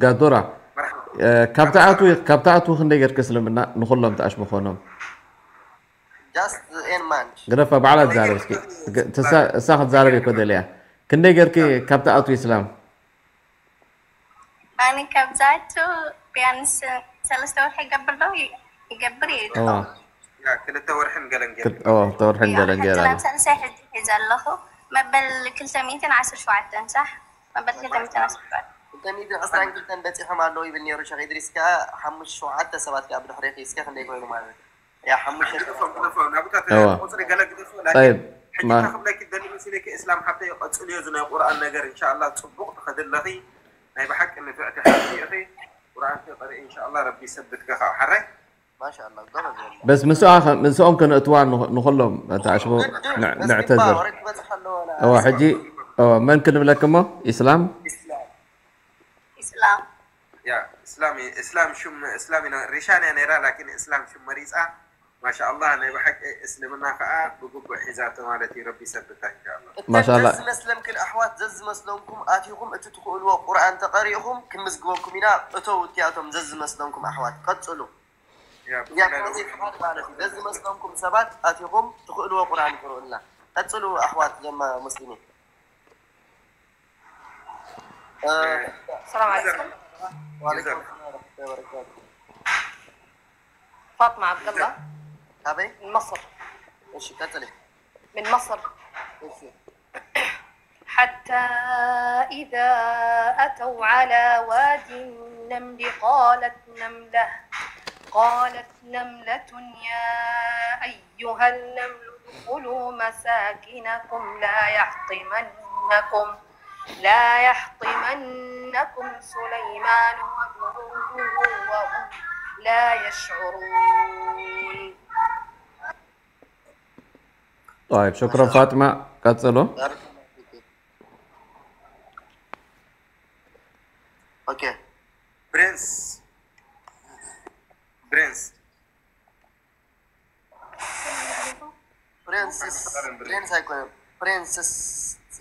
ጋዱራ መርሓባ እ፣ ካብ ትኣትዉ ካብ ትኣትዉ ክንደይ ጌርክ እስልምና ንኹሎም ተኣሽሙ ኮኖም just in mind ግደፋ ባዕላ ትዛረብ እስኪ ግ- ትሳ- እሳ ክትዛረብ እኮ ደልያ ክንደይ ጌርኪ ካብ ትኣትዉ ኢስላም ኣነ ካብዛቱ ቢያንስ ሰለስተ ወርሒ ይገብር ዶ ይገብር እዩ እዋ ያ ክልተ ወርሕን ገለን ገይሩ ክል- እዋ ክልተ ወርሕን ገለን ገይራ ኣላ ሳልሳይ ሕጂ ሒዘ ኣለኹ መበል ክልተ ሚእትን ዓሰርተ ሸውዓተን ሳሕ መበል ክልተ ሚእትን ዓሰርተ ሸውዓተ ክልተ ሚእትን ዕስራን ክልተን በፂሖም ኣለዉ ይብል ነይሩ ሸክ ኢድሪስ ከዓ ሓሙሽተ ሸውዓተ ሰባት ከዓ ብድሕሬ ሒዝካ ክንደይ ኮይኑ ማለት እዩ ያ ሓሙሽተ ግደፎም ግደፎም ናብታ እዋ። ቁፅሪ ገለ ግደፎ طيب ሕጂ ما እንታይ ክብለኪ ደሊ መሲለኪ እስላም ሓፍተይ ቀፅልዮ እዚ ናይ ቁርኣን ነገር እንሻላ ፅቡቅ ትኸድለኺ ናይ ብሓቂ ንፍዕቲ ሓፍቲ ኢኺ ቁርኣን ተቀርኢ እንሻላ ረቢ ሰብትከ ካብ ሓራይ ማሻላ ጎበዝ ወላ بس ምስኣ ኸ- ምስኦም ከነእትዋ ንኹ- ንኹሎም ተኣሽሙ ንዕ- ንዕተዝር ወረ ክበፅሕ ኣለዎ እዋ ሕጂ እዋ መን ክንብለክ እሞ ኢስላም ኢስላም ያ እስላም እስላም ሽም እስላም ኢና ሪሻን እያ ነይራ ላኪን እስላም ሽም መሪፃ ማሻኣላህ ናይ ብሓቂ እስልምና ከዓ ብግቡእ ሒዛቶ ማለት እዩ ረቢ ሰብታ እንሻላ ማሻላ ዘዝመስለምክን ኣሕዋት ዘዝመስለምኩም ኣቲኹም እቲ ትኽእልዎ ቁርኣን ተቐሪእኹም ክንምዝግበኩም ኢና እተው እቲኣቶም ዘዝመስለምኩም ኣሕዋት ቀፅሉ ያ እዚኣ ከዚ ፍቓድ ማለት እዩ ዘዝመስለምኩም ሰባት ኣቲኹም ትኽእልዎ ቁርኣን ቅርኡልና ቀፅሉ ኣሕዋት ዞም ሙስሊሚን السلام عليكم. وعليكم السلام ورحمة الله وبركاته. فاطمة عبد الله ካበይ من مصر. እሺ ቀፅሊ من مصر. እሺ حتى إذا أتوا على واد النمل قالت نملة قالت نملة يا أيها النمل ادخلوا مساكنكم لا يحطمنكم لا يحطمنكم سليمان وجنوده وهم لا يشعرون. طيب، شكرا فاطمة، ቀጽሎ። ኦኬ። ፕሪንስ ፕሪንስ ፕሪንስስ ፕሪንስ ኣይኮነን፣ ፕሪንስስ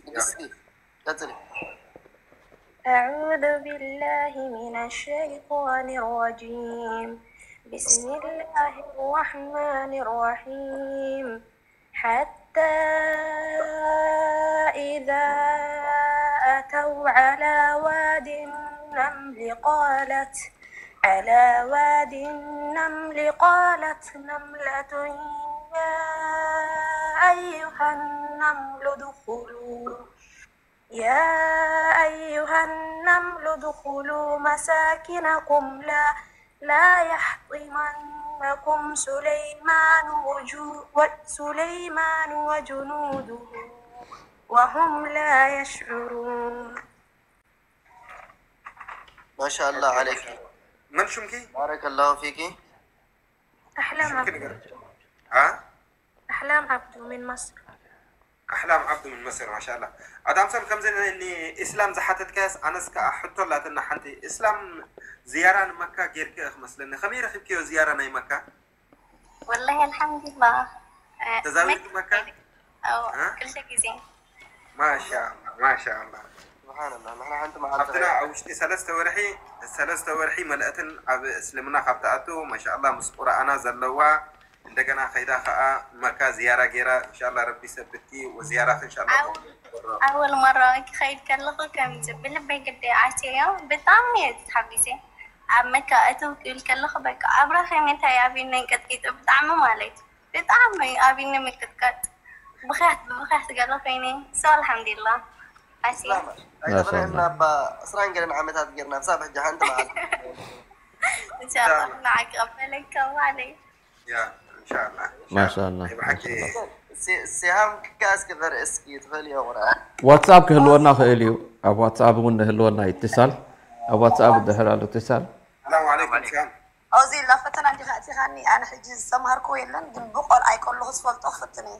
ንግስቲ። ቀጽሊ። أعوذ بالله من الشيطان الرجيم. بسم الله الرحمن الرحيم. حتى إذا أتوا على واد النمل قالت على واد النمل قالت نملة يا أيها النمل ادخلوا يا أيها النمل ادخلوا مساكنكم لا لا يحطمنكم سليمان وجو سليمان وجنوده وهم لا يشعرون. ما شاء الله عليك. መን ሽምኪ? بارك الله فيك. أحلام ሽምኪ عبدو ንገር። ها؟ أحلام عبدو من مصر. ኣሕላም ዓብዱ ምን መስር ማሻላ ኣዳምሰን ከምዚ ንእስላም ዝሓተትካያስ ኣነስ ከዓ ሕቶ ኣላትና ሓንቲ እስላም ዝያራ ንመካ ጌርክዮ ክመስለኒ ከመይ ረኪብክዮ ዝያራ ናይ መካ والله الحمد لله ተዛዊርኪ መካ أو ها؟ كل شيء زين ማሻላ ማሻላ سبحان الله، نحن حنت مع ኣብትና ኣብ ውሽጢ ሰለስተ ወርሒ ሰለስተ ወርሒ መልእትን ኣብ እስልምና ካብ ትኣቱ ማሻላ ምስ ቁርኣና ዘለዋ እንደገና ከይዳ ከዓ መካ ዝያራ ገይራ እንሻላ ረቢ ሰብቲ ወዝያራ እንሻላ أول مرة ክኸይድ ከለኹ ከምዚ ብልበይ ግደ ኣትየዮ ብጣዕሚ እየ ተሓጒሰ ኣብ መካ እትው ክብል ከለኹ በቃ ኣብራኸ ምንታይ ኣብዩኒ እንቀጥቂጡ ብጣዕሚ ማለት እዩ ብጣዕሚ ኣብዩኒ ምቅጥቀጥ ብኽያት ብብኽያት ገለ ኮይነ so ኣልሓምዱሊላ ኣትየ ኣይተኽረህና እባ ዕስራን ገለን ዓመታት ጌርና ክሳብ ሕጂ ሓንቲ መዓልቲ እንሻላ ንዓቂ ቀበለካ ማለይ ያ እንሻላ ማሻላ ብሓቂ ሲሃም ከ እስኪ ክርኢ እስኪ ትኽእል እዮ ቁርኣን ዋትሳፕ ክህልወና ክእል እዩ። ኣብ ዋትሳፕ እውን ንህልወና እዩ እትሳል። ኣብ ዋትሳፕ ድሕር ኣሎ እትሳል። ሰላም ዓለይኩም ሲሃም ኦዚ ላ ፈተና እንዲኻ ኣቲኻኒ ኣነ ሕጂ ዝተምሃርክዎ የለን ግን ብቆልዓይ ከለኹ ዝፈልጦ ክፍትን እየ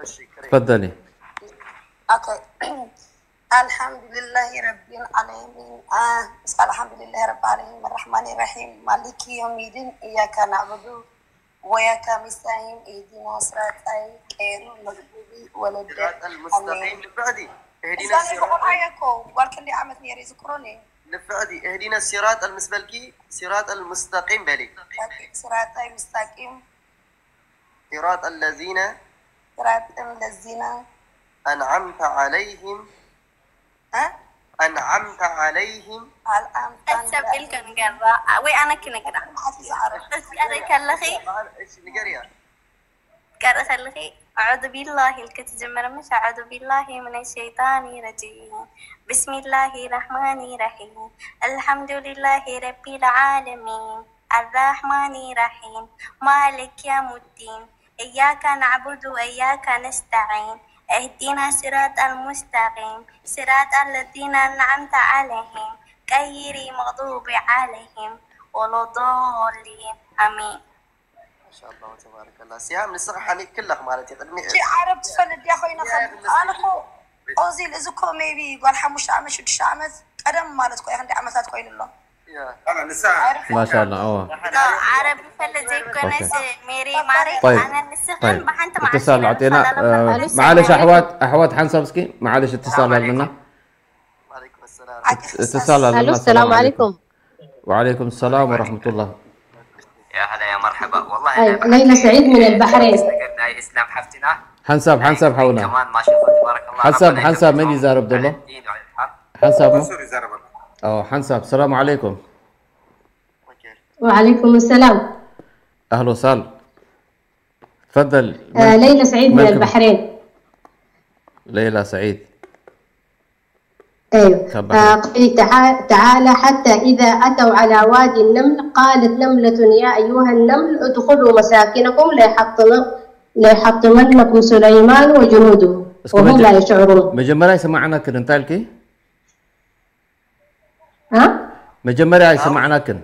እሺ ክርኢ ትፈደሊ ኦኬ الحمد لله رب العالمين آه الحمد لله رب العالمين الرحمن الرحيم مالك يوم الدين إياك نعبد وإياك نستعين اهدنا الصراط غير المغضوب ولا صراط المستقيم الضالين ልፍዕቲ እህዲና እዛ ናይ ብቆልዓየ እኮ ጓል ክንደይ ዓመት ነይረ ይዝክሮን እየ ልፍዕቲ እህዲና ሲራጥ ምስ በልኪ ሲራጥ المستقيم በሊ صراط المستقيم صراط الذين صراط الذين أنعمت عليهم ها أنعمت عليهم الأنفال ሰብ ኢልከ ንገራ ወይ ኣነ ክነግራ መዓት ዝዓረፍ ክትስኣለ ከለኺ እሺ ንገርያ ቀሪ ከለኺ ኣዑዙ ቢላሂ ኢልኪ ትጅምር ምሽ ኣዑዙ ቢላሂ ምን ሸይጣን ረጂም ብስሚላሂ ረሕማኒ ረሒም ኣልሓምዱሊላሂ ረቢል ዓለሚን ኣራሕማኒ ረሒም ማሊክ የውሙዲን እያከ ናዕቡዱ ወእያከ ነስተዒን እህዲና ሲራጠል ሙስተቂም ሲራጠል ለዚነ ኣንዓምተ ዓለይሂም ቀይሪ መቅዱቢ ዓለይሂም ወለዶሊን ኣሚን ማሻላ ተባረከላ ሲያም ንስኻ ሓኒቅ ክለኽ ማለት እዩ ቅድሚ እቺ ዓረብ ትፈልጥ ድያ ኮይና ኣነ እኮ ኦዚል እዚ እኮ ሜቢ ጓል ሓሙሽተ ዓመት ሽዱሽተ ዓመት ቀደም ማለት እኮ ክንዲ ዓመታት ኮይኑ ኣሎ ንሳ ማሻላ እዎ ዓረብ ይፈልጥ ዘይኮነስ ሜሪ ማሪ طيب ኣነ ንስኽን طيب ብሓንቲ اتصال መዓልቲ عطينا ኢና معلش احوات احوات ሓንሳብ እስኪ معلش اتصال ኣለና عليكم السلام اتصال ኣለና الو السلام عليكم وعليكم السلام ورحمة الله يا هلا يا مرحبا والله أيوة، ليلى سعيد من البحرين. ناي اسلام حفتنا ሓንሳብ ሓንሳብ ሓውና كمان ما شاء الله تبارك الله ሓንሳብ ربنا ሓንሳብ መን يحفظهم ይዛረብ ዘሎ على الدين وعلى الحق. ሓንሳብ ሞ ሱር ይዛረበሉ اه ሓንሳብ السلام عليكم وعليكم السلام. اهلا وسهلا تفضل آه ليلى سعيد من مالكم؟ البحرين. ليلى سعيد ايوه كم آه قولي تعا- تعالى حتى اذا اتوا على وادي النمل قالت نملة يا ايها النمل ادخلوا مساكنكم لا يحطم لا يحطمنكم سليمان وجنوده እስኪ وهم መጀ- لا يشعرون. መጀመርያ ይስማዕና ክድ እንታይ ኢልኪ ها؟ መጀመርያ ኣይሰማዕናክን።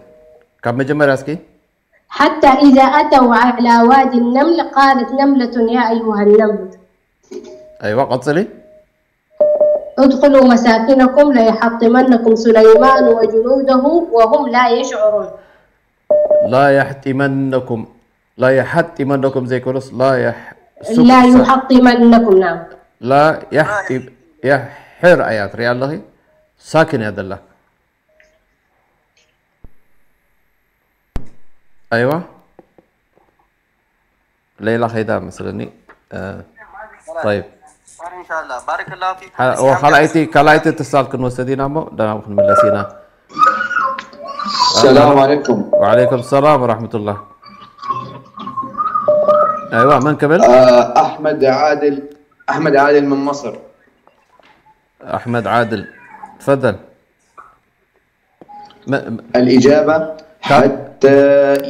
ካብ መጀመርያ እስኪ حتى إذا أتوا على واد النمل قالت نملة يا أيها النمل ኣይዋ ቀጽሊ። ادخلوا مساكنكم لا يحطمنكم سليمان وجنوده وهم لا يشعرون. لا يحطمنكم لا يحطمنكم ዘይኮነስ لا يح لا يحطمنكم نعم. لا يحطم يحر እያ ትሪኣ ኣለኺ ሳክን እያ ዘላ። ኣይዋ ሌላ ከይዳ መስለኒ። طيب إن شاء الله بارك الله فيكم. ካልኣይቲ ካልኣይቲ ትሳል ክንወስድ ኢና እሞ ደና ክንምለስ ኢና። السلام عليكم. وعليكم السلام ورحمة الله. أيوة من قبل؟ آه، أحمد عادل. أحمد عادل من مصر. أحمد عادل تفضل. م- م- الإجابة: حتى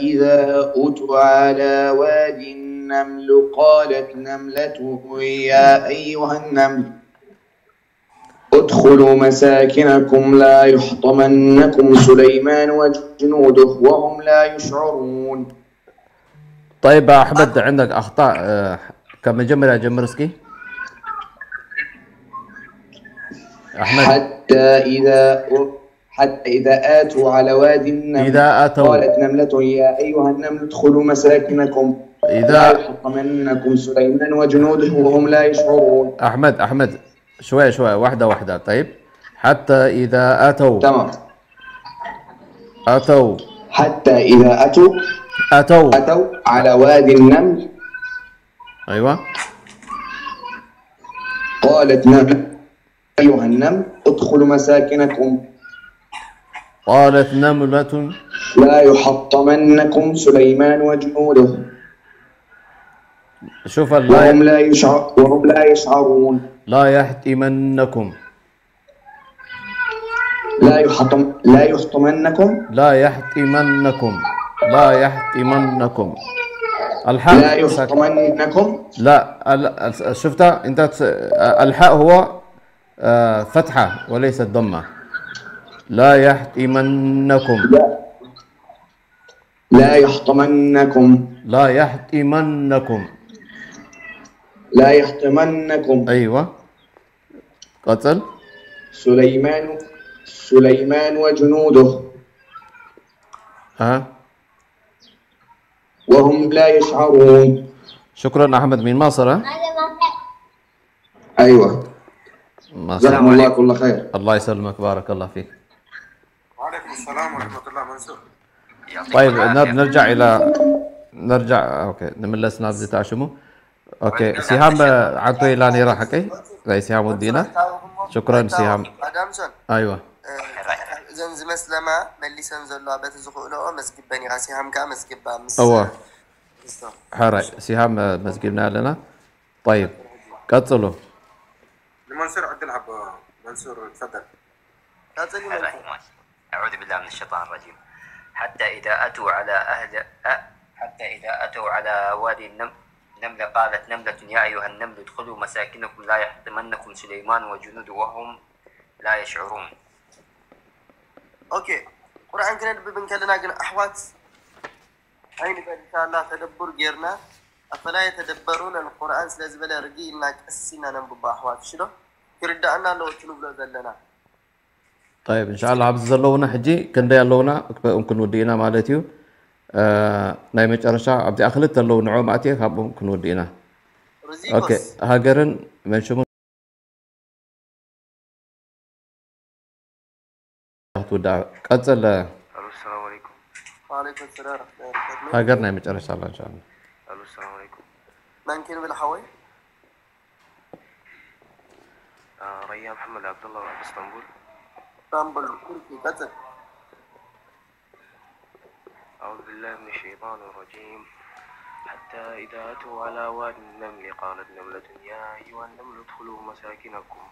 إذا أتوا على واد النمل قالت نملة يا أيها النمل ادخلوا مساكنكم لا يحطمنكم سليمان وجنوده وهم لا يشعرون. طيب أحمد عندك أخطاء. آه، كم جمر يا جمر اسكي أحمد. حتى إذا حتى إذا أتوا على واد النمل إذا أتوا. قالت نملة يا أيها النمل ادخلوا مساكنكم إذا لا يحطمنكم سليمان وجنوده وهم لا يشعرون. أحمد أحمد شوية شوية واحدة واحدة. طيب حتى إذا أتوا تمام. أتوا حتى إذا أتوا أتوا أتوا على واد النمل أيوة قالت نملة أيها النمل ادخلوا مساكنكم قالت نملة لا يحطمنكم سليمان وجنوده شوف ال- لا وهم لا يشعر وهم لا يشعرون. لا يحطمنكم لا يحطم لا يحطمنكم لا يحطمنكم لا يحطمنكم الحاء لا يحطمنكم لا ال- ال- شفتها انت ت- الحاء هو آه، فتحة وليست ضمة. لا يحطمنكم لا لا يحطمنكم لا يحطمنكم لا يحطمنكم أيوة قتل سليمان سليمان وجنوده ها وهم لا يشعرون. شكرا أحمد من مصر ها؟ أيوة. مصر جزاكم الله كل خير. الله يسلمك بارك الله فيك. وعليكم السلام ورحمة الله منصور. طيب نر- نرجع إلى نرجع أوكي نملس نابزي تاشمو. أوكي سهام عنتو إلى نيرا حقي زي سهام ودينا. شكرا سهام. ኣዳምሶን أيوة እዘን ዝመስለማ መሊሰን ዘለዋ በቲ ዝኽእልኦ መስግበን ኢኻ ሲሃም ከዓ መስግባ ምስ እወ ክስቶ ሕራይ ሲሃም መስጊብና ኣለና። طيب ቀጽሉ። ንመንሱር ዕድል ሃቦ። መንሱር ትፈደል። ቀጽል الرحيم. أعوذ بالله من الشيطان الرجيم. حتى إذا أتوا على أهل أ- حتى إذا أتوا على وادي النمل نملة قالت نملة يا أيها النمل ادخلوا مساكنكم لا يحطمنكم سليمان وجنوده وهم لا يشعرون. ኦኬ ቁርኣን ክነንብብ እንከለና ግን ኣሕዋት ኣይንበል እንሻላ ተደቡር ጌርና ኣፈላ የተደበሩን القرآن ስለ ዝበለ ርግእ ኢልና ቀስ ኢልና ነንብቦ ኣሕዋት እሺ ዶ ክርዳእና ኣለዎ እቲ ንብሎ ዘለና طيب إن شاء الله ኣብዚ ዘለውና ሕጂ ክንደይ ኣለውና ክበእም ክንውድእ ኢና ማለት እዩ። ናይ መጨረሻ ኣብዚኣ ክልተ ኣለዉ ንዕኦም ኣትየ ካብኦም ክንውድእ ኢና። ኦኬ ርዚቆስ ሃገርን መንሽሙን ትውዳእ። ቀጽል الو السلام عليكم. وعليكم السلام ورحمة الله وبركاته. ሃገር ናይ መጨረሻ ኣላ እንሻላ። الو السلام عليكم. መን ክንብል ሓወይ آه ريان محمد عبد الله من اسطنبول. اسطنبول تركي ቀጽል أعوذ بالله من الشيطان الرجيم. حتى إذا أتوا على واد النمل قالت نملة يا أيها النمل ادخلوا مساكنكم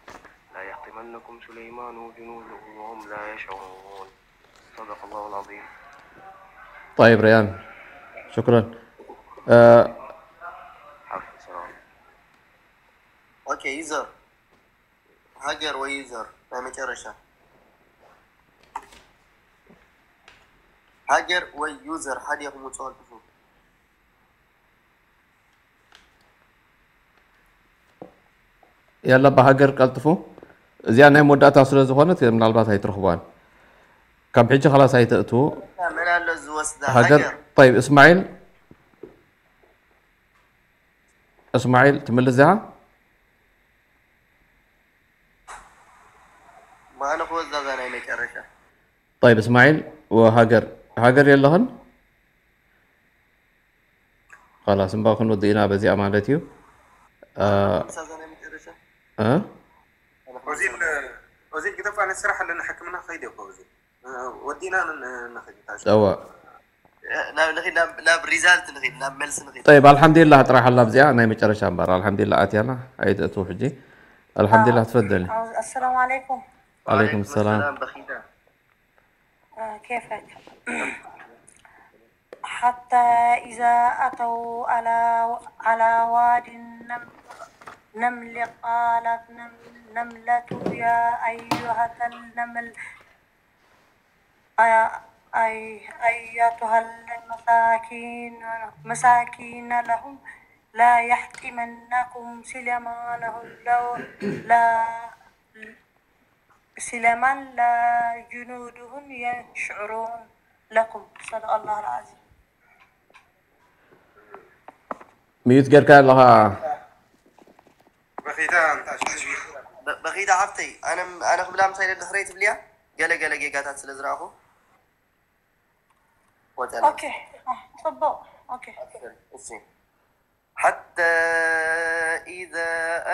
لا يحطمنكم سليمان وجنوده وهم لا يشعرون. صدق الله العظيم. طيب ريان شكرا. حفظ سلام. ኦኬ ዩዘር ሃገር ወይ ዩዘር ናይ መጨረሻ ሃገር ወይ ዩዘር ሓደ ኢኹም ውፅኦ ኣልጥፉ። ያላ ብሃገር ቀልጥፉ። እዚኣ ናይ መወዳእታ ስለ ዝኾነት ምናልባት ኣይትረኽቧን። ካብ ሕጂ ኸላስ ኣይተእትዉ። መን ኣሎ ዝወስዳ ሃገር። ሃገር። ጠይብ እስማዒል፣ እስማዒል ትምልስ እዚኣ? ማነ ክወዛዛ ናይ መጨረሻ። ጠይብ እስማዒል ወሃገር፣ ሃገር የለኽን? ኸላስ እምባ ክንወድእ ኢና በዚኣ ማለት እዩ። እ፣ ምሳዛ ናይ መጨረሻ። እ? ኦዚል፣ ኦዚል ግደፋ፣ ኣነ ስራሕ ኣለና፣ ሕክምና ክኸይድ እየ እኮ ኦዚል። እ፣ ወዲና ን-፣ ንኸይድ ታሽ። እወ። ናብ፣ ንኸይድ ናብ፣ ናብ ሪዛልት ንኸይድ፣ ናብ መልሲ ንኸይድ። ጠይብ ኣልሓምዱሊላህ ጥራሕ ኣላ ኣብዚኣ ናይ መጨረሻ እምበር። ኣልሓምዱሊላህ ኣትያና ኣይትእትው ሕጂ። ኣልሓምዱሊላህ ትፈደሊ። ኣሰላሙ ዓለይኩም። ዓለይኩም ሰላም። ሰላም በኺዳ። آه، كيفك؟ حتى إذا أتوا على، على واد النمل، نمل قالت نم-، نملة يا أيها النمل، أي-، أي-، أيتها المساكين، مساكين لهم لا يحطمنكم سليمان لو لا سليمان لا جنودهم يشعرون لكم. صدق الله العظيم. ሚዩት ጌርካ ኣለኻ። በኺታ ኣንታ ሽግር። በ-፣ በኺታ ሓፍተይ፣ ኣነ፣ ኣነ ክብላ ምሳይ ድሕረይ ትብልያ? ገለ ገለ ጌጋታት ስለ ዝረኣኹ። ወጸና። ኦኬ፣ አ፣ ጽቡቕ። ኦኬ። እሺ። حتى إذا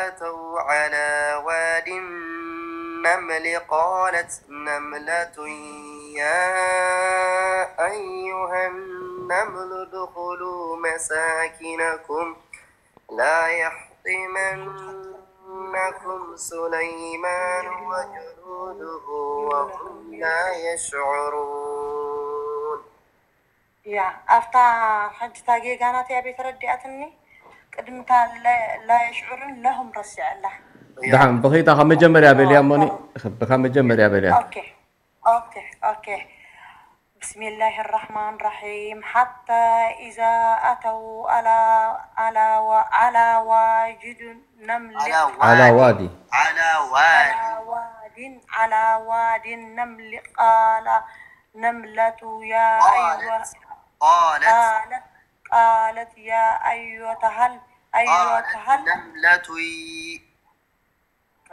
أتوا على واد النمل قالت نملة يا أيها النمل ادخلوا مساكنكم لا يحطمنكم سليمان وجنوده وهم لا يشعرون. ያ፣ ኣብታ ሕጂ እታ ጌጋ ናተይ ኣበይ ተረዲኣትኒ? ቅድምታ ለ-፣ ላ የሽዑርን ለሁም ረሲዐላ። ደሓን፣ ብኺታ ካብ መጀመርያ በልያ እሞኒ፣ ካብ መጀመርያ በልያ። ኦኬ፣ ኦኬ፣ ኦኬ። بسم الله الرحمن الرحيم. حتى إذا أتوا على، على و-، على واجد النمل على قال، وادي. على وادي. على واد، على واد النمل قال نملة يا أيها، قالت، قالت، قالت يا أيتها ال-، أيتها قالت ال-، نملة ي-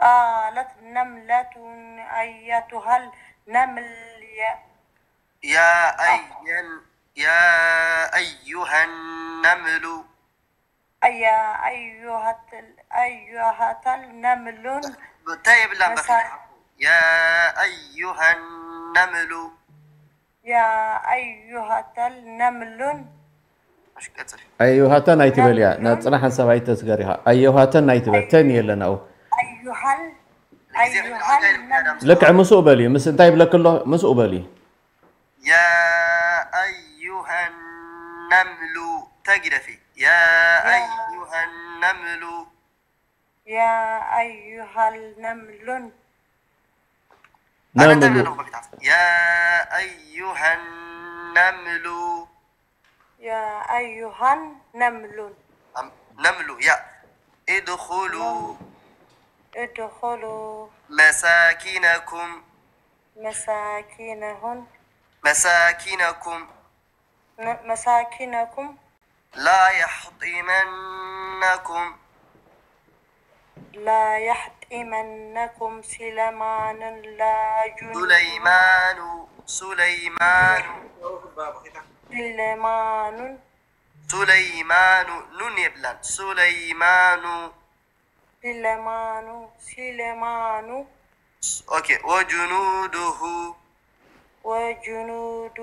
قالت نملة أيتها النمل يا، يا أي-، يا أيها النمل. يا أيها ال-، أيها النمل. እንታይ የብላን በኺ። مسا- يا أيها النمل. يا أيها النمل. እሺ፣ ቀጽሊ። ኣዩሃተን ኣይትበልያ። ናብ ጽናሕ ሓንሳብ ኣይተስገር ኢኻ። ኣዩሃተን ኣይትበል። ተን የለን ኣብኡ። أيها ال-، أيها النمل. ልክዕ ምስኡ በልዩ። ምስ እንታይ ይብለኪ ኣሎ? ምስኡ በልዩ። يا أيها النمل. ተጊደፊ። يا يا أيها النمل. يا أيها النمل. ነምሉ። ኣነ እንታይ ኣለኹ በፊት? يا أيها النمل. يا أيها النمل. ኣም-፣ ነምሉ፣ ያ። ادخلوا. ادخلوا. مساكنكم. مساكنهم. مساكنكم. ن-، مساكنكم. لا يحطمنكم. لا يحطمنكم سليمان لا جنود. سليمان، سليمان. سليمان. سليمان، ኑን የብላን። سليمان. سليمان، سليمان. ኦኬ፣ وجنوده. وجنود-،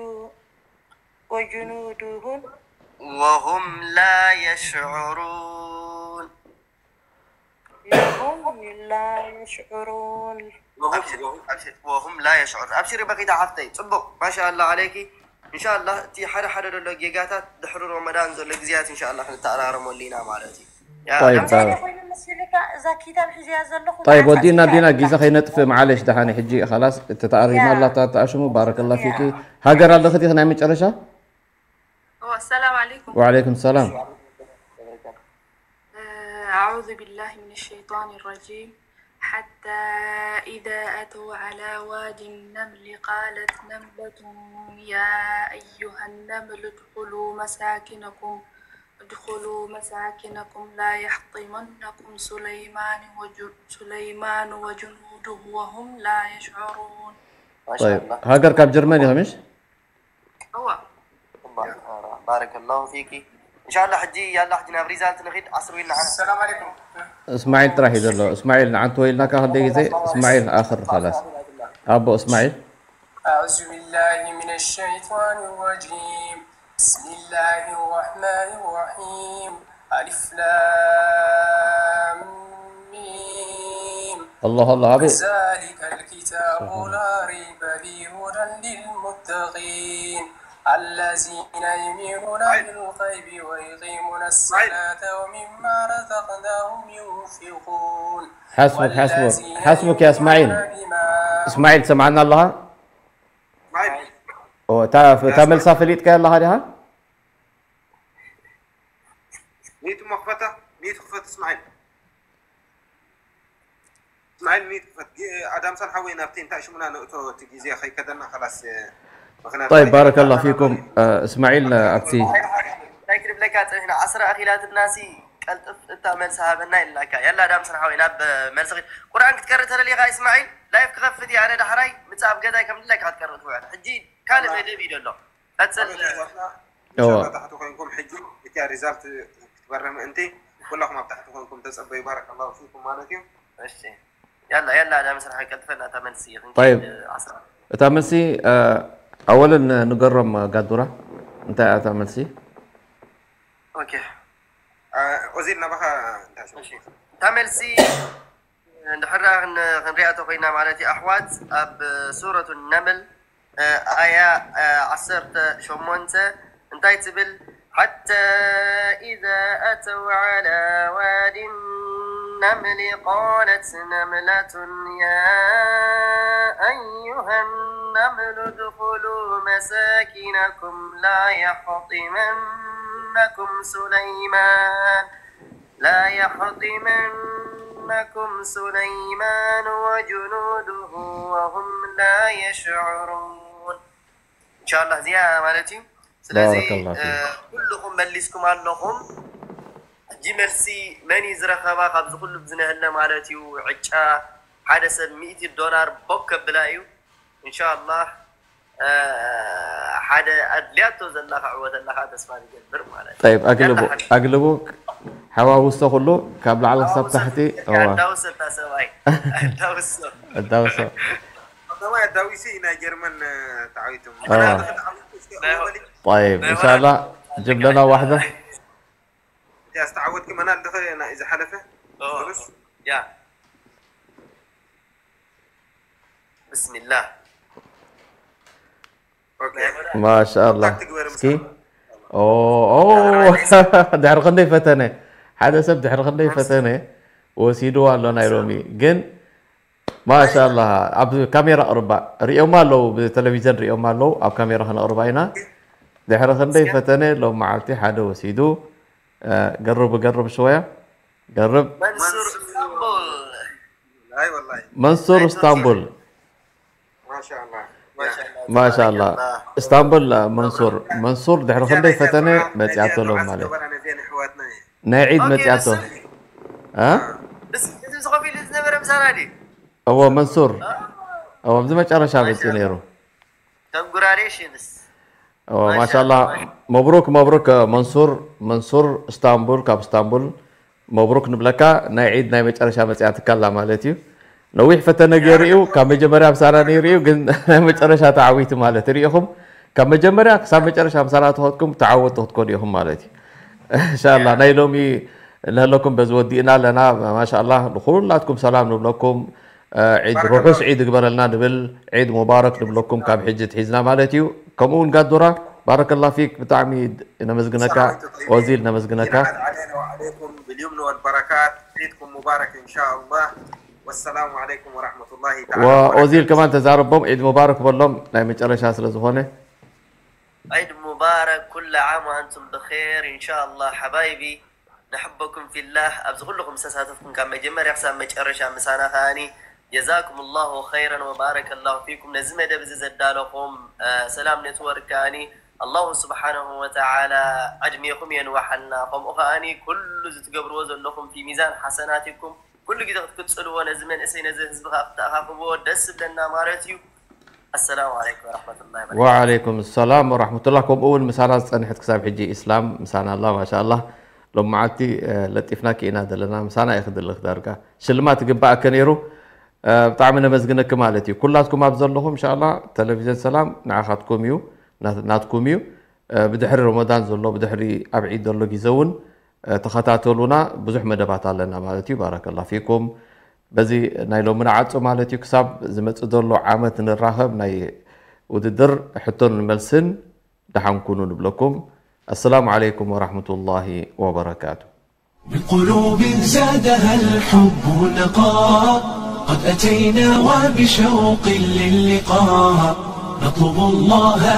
وجنوده. وهم لا يشعرون. وهم لا يشعرون. وهم، أبشر، وهم. أبشر، وهم لا يشعرون. أبشر بقيت حفتي. صبو، ما شاء الله عليك. إن شاء الله تي حدا حدا دولو جيجاتات دحرو رمضان زول جزيات إن شاء الله خلت على رمولينا مالتي. طيب، طيب. طيب، ودينا دينا جيزة خينا تفهم، معلش، ده حني حجي خلاص، تتعري ما لا تتعشموا، بارك الله فيكي. هاجر الله خدي خنا من شرشة. السلام عليكم. وعليكم السلام. أعوذ بالله من الشيطان الرجيم. حتى إذا أتوا على واد النمل قالت نملة يا أيها النمل ادخلوا مساكنكم ادخلوا مساكنكم لا يحطمنكم سليمان وجن- سليمان وجنوده وهم لا يشعرون. ما شاء طيب، الله. هاجر كاب جرماني خميس؟ هو. بارك الله فيك. إن شاء الله حجي، يلا حجي ناب ريزالت نخيد عصر وين نحن. السلام عليكم. اسماعيل تراهي دلو. اسماعيل نعن تويل ناكا خدي زي. اسماعيل آخر خلاص. أبو اسماعيل. أعوذ بالله من الشيطان الرجيم. بسم الله الرحمن الرحيم. ألف لام ميم. الله الله، أبو. ذلك الكتاب لا ريب فيه هدى للمتقين الذين يؤمنون بالغيب ويقيمون الصلاة ومما رزقناهم ينفقون. حسبك، حسبك، والذين حسبك يا إسماعيل. يؤمنون بما إسماعيل، سمعنا الله؟ اسماعيل. أو تا تا ملسا فليت كان الله هذه؟ ميت مخفته، ميت خفت اسماعيل. اسماعيل ميت خفت. جي- ادم سن حوي نابتين تاشمنا نقطه تجيزي خي كدنا خلاص. طيب، بارك الله فيكم. آه، اسماعيل، آه، ابتي. لايك لك احنا عشرة اخيلات الناسي قلطف انت ملس هابنا لك. يلا ادم سن حوي ناب ملس ቁርኣን ክትቀርእ ተደሊኻ እስማዒል ላይፍ ክኸፍት እየ ኣነ ዳሕራይ ምጻእ ኣብ ገዛይ ከም ድላይካ ክትቀርእ ትውዕል ሕጂ ካልእ መደብ እዩ ዘሎ ቀጽል። እዋ። ታሕቲ ኮይንኩም ሕጂ እቲ ሪዛልት ክትበርህ ምእንቲ ኩለኹም ኣብ ታሕቲ ኮይንኩም ተጸበዩ ባረከላሁ ፊኩም ማለት እዩ። እሺ ያላ ያላ ዳ መስርሕ ቀልጥፈና እታ መልሲ طيب. እታ መልሲ ኣወለን ንገሮም ጋዱራ እንታይ እያ እታ መልሲ? ኦኬ ኦዚል ናባኻ እንታይ እታ መልሲ እንድሕር ደኣ ክን- ክንሪኣ ተኾይና ማለት እዩ ኣሕዋት ኣብ ሱረቱ ነምል ኣያ ዓሰርተ ሸሞንተ እንታይ ትብል حتى إذا أتوا على واد النمل قالت نملة يا أيها النمل ادخلوا مساكنكم لا يحطمنكم سليمان لا يحطمنكم سليمان وجنوده وهم لا يشعرون إن شاء الله እዚኣ ማለት እዩ ስለዚ ኩልኹም መሊስኩም ኣለኹም ሕጂ መልሲ መን እዩ ዝረኸባ ካብዚ ኩሉ ዝነህለ ማለት እዩ ዕጫ ሓደ ሰብ ሚእቲ ዶላር ቦክ ከብላ እዩ إن شاء الله ሓደ ኣድልያቶ ዘላ ክዕወተላ ከዓ ተስፋ ንገብር ማለት እዩ። طيب ኣግልቦ ኣግልቦ ሓዋውሶ ኩሉ ካብ ላዕሊ ክሳብ ታሕቲ ኣዳውሰታ ሰብኣይ ኣዳውሶ ኣዳውሶ ሰብኣይ ኣዳዊሲ ናይ ጀርመን ተዓዊቱ طيب إن شاء الله جيب لنا واحدة أستعودكم أنا اللي إذا حلفه يا بسم الله ما شاء الله እስኪ ድሕሪ ክንደይ ፈተነ ሓደ ሰብ ድሕሪ ክንደይ ፈተነ ወሲድዋ ኣሎ ናይ ሎሚ ግን ማሻላ ኣብ ካሜራ ቅርባ ሪኦማ ኣለዉ ብቴሌቪዥን ሪኦማ ኣለዉ ኣብ ካሜራ ክነቅርባ ኢና ድሕሪ ክንደይ ፈተነ ሎም መዓልቲ ሓደ ወሲዱ ገርብ ገርብ ሽወያ ገርብ መንሱር እስታንቡል ማሻላ እስታንቡል መንሱር መንሱር ድሕሪ ክንደይ ፈተነ መፅያቶ ሎም ማለት ናይ ዒድ መፅያቶ እዎ መንሱር እዎ ኣብዚ መጨረሻ መፅኡ ነይሩ ማሻላ መብሩክ መብሩክ መንሱር መንሱር እስታንቡል ካብ እስታንቡል መብሩክ ንብለካ ናይ ዒድ ናይ መጨረሻ መፅያትካ ኣላ ማለት እዩ ነዊሕ ፈተነ ገይሩ እዩ ካብ መጀመርያ ምሳና ነይሩ እዩ ግን ናይ መጨረሻ ተዓዊቱ ማለት ርኢኹም ካብ መጀመርያ ክሳብ መጨረሻ ምሳና ተኸትኩም ተዓወቱ ክትኮኑ ኢኹም ማለት እዩ እንሻላ ናይ ሎሚ ንህለኩም በዚ ወዲእና ኣለና ማሻላ ንኩላትኩም ሰላም ንብለኩም ዒድ ርሑስ ዒድ ግበረልና ንብል ዒድ ሙባረክ ንብለኩም ካብ ሕጂ ትሒዝና ማለት እዩ ከምኡ እውን ጋዶራ ባረከላ ፊክ ብጣዕሚ ነመስግነካ ኦዚል ነመስግነካ اليمن والبركات. عيدكم مبارك إن شاء الله. والسلام عليكم ورحمة الله تعالى ወኦዚል وبركاته. ከማን ተዛረቦም ዒድ ሙባረክ በሎም፣ ናይ መጨረሻ ስለ ዝኾነ። عيد مبارك، كل عام وأنتم بخير إن شاء الله حبايبي. نحبكم في الله. ኣብዚ ኩልኹም ዝተሳተፍኩም ካብ መጀመርያ ክሳብ መጨረሻ ምሳና ከኣኒ جزاكم الله خيرا وبارك الله فيكم። ነዚ መደብ እዚ ዘዳለኹም ሰላም ኔትወርክ ከኣኒ ኣላሁ ስብሓነሁ ወተዓላ ዕድሜኹም የንዋሓልና። ከምኡ ከኣኒ ኩሉ እዚ ትገብርዎ ዘለኹም ፊ ሚዛን ሓሰናቲኩም ኩሉ ግዜ ክትቅፅልዎ፣ ነዚ መንእሰይ ነዚ ህዝቢ ከዓ ክተኣኻኽብዎ ደስ ዝብለና ማለት እዩ። ኣሰላሙ ዓለይኩም ወረሕመቱላሂ ወበረካቱ። ወዓለይኩም ሰላም ወራሕመቱላህ። ከምኡ እውን ምሳና ዝፀንሐት ክሳብ ሕጂ ኢስላም ምሳና ኣላ። ማሻኣላህ፣ ሎም መዓልቲ ለጢፍናኪ ኢና ዘለና። ምሳና ኢኺ ዘለኺ ዳርጋ። ሽልማት ይግባኣኪ ነይሩ። ብጣዕሚ ነመስግነኪ ማለት እዩ። ኩላትኩም ኣብ ዘለኹም እንሻላ ቴሌቪዥን ሰላም ንዓኻትኩም እዩ፣ ናትኩም እዩ። ብድሕሪ ረመዳን ዘሎ፣ ብድሕሪ ኣብ ዒድ ዘሎ ግዜ እውን ተኸታተሉና፣ ብዙሕ መደባት ኣለና ማለት እዩ። ባረከላ ፊኩም። በዚ ናይ ሎሚ ንዓጹ ማለት እዩ። ክሳብ ዝመጽእ ዘሎ ዓመት ንራኸብ። ናይ ውድድር ሕቶን መልስን ደሓን ኩኑ ንብለኩም። ኣሰላሙ ዓለይኩም ወራህመቱላሂ ወበረካቱ። بقلوب زادها الحب نقاء، قد أتينا وبشوق للقاء، نطلب الله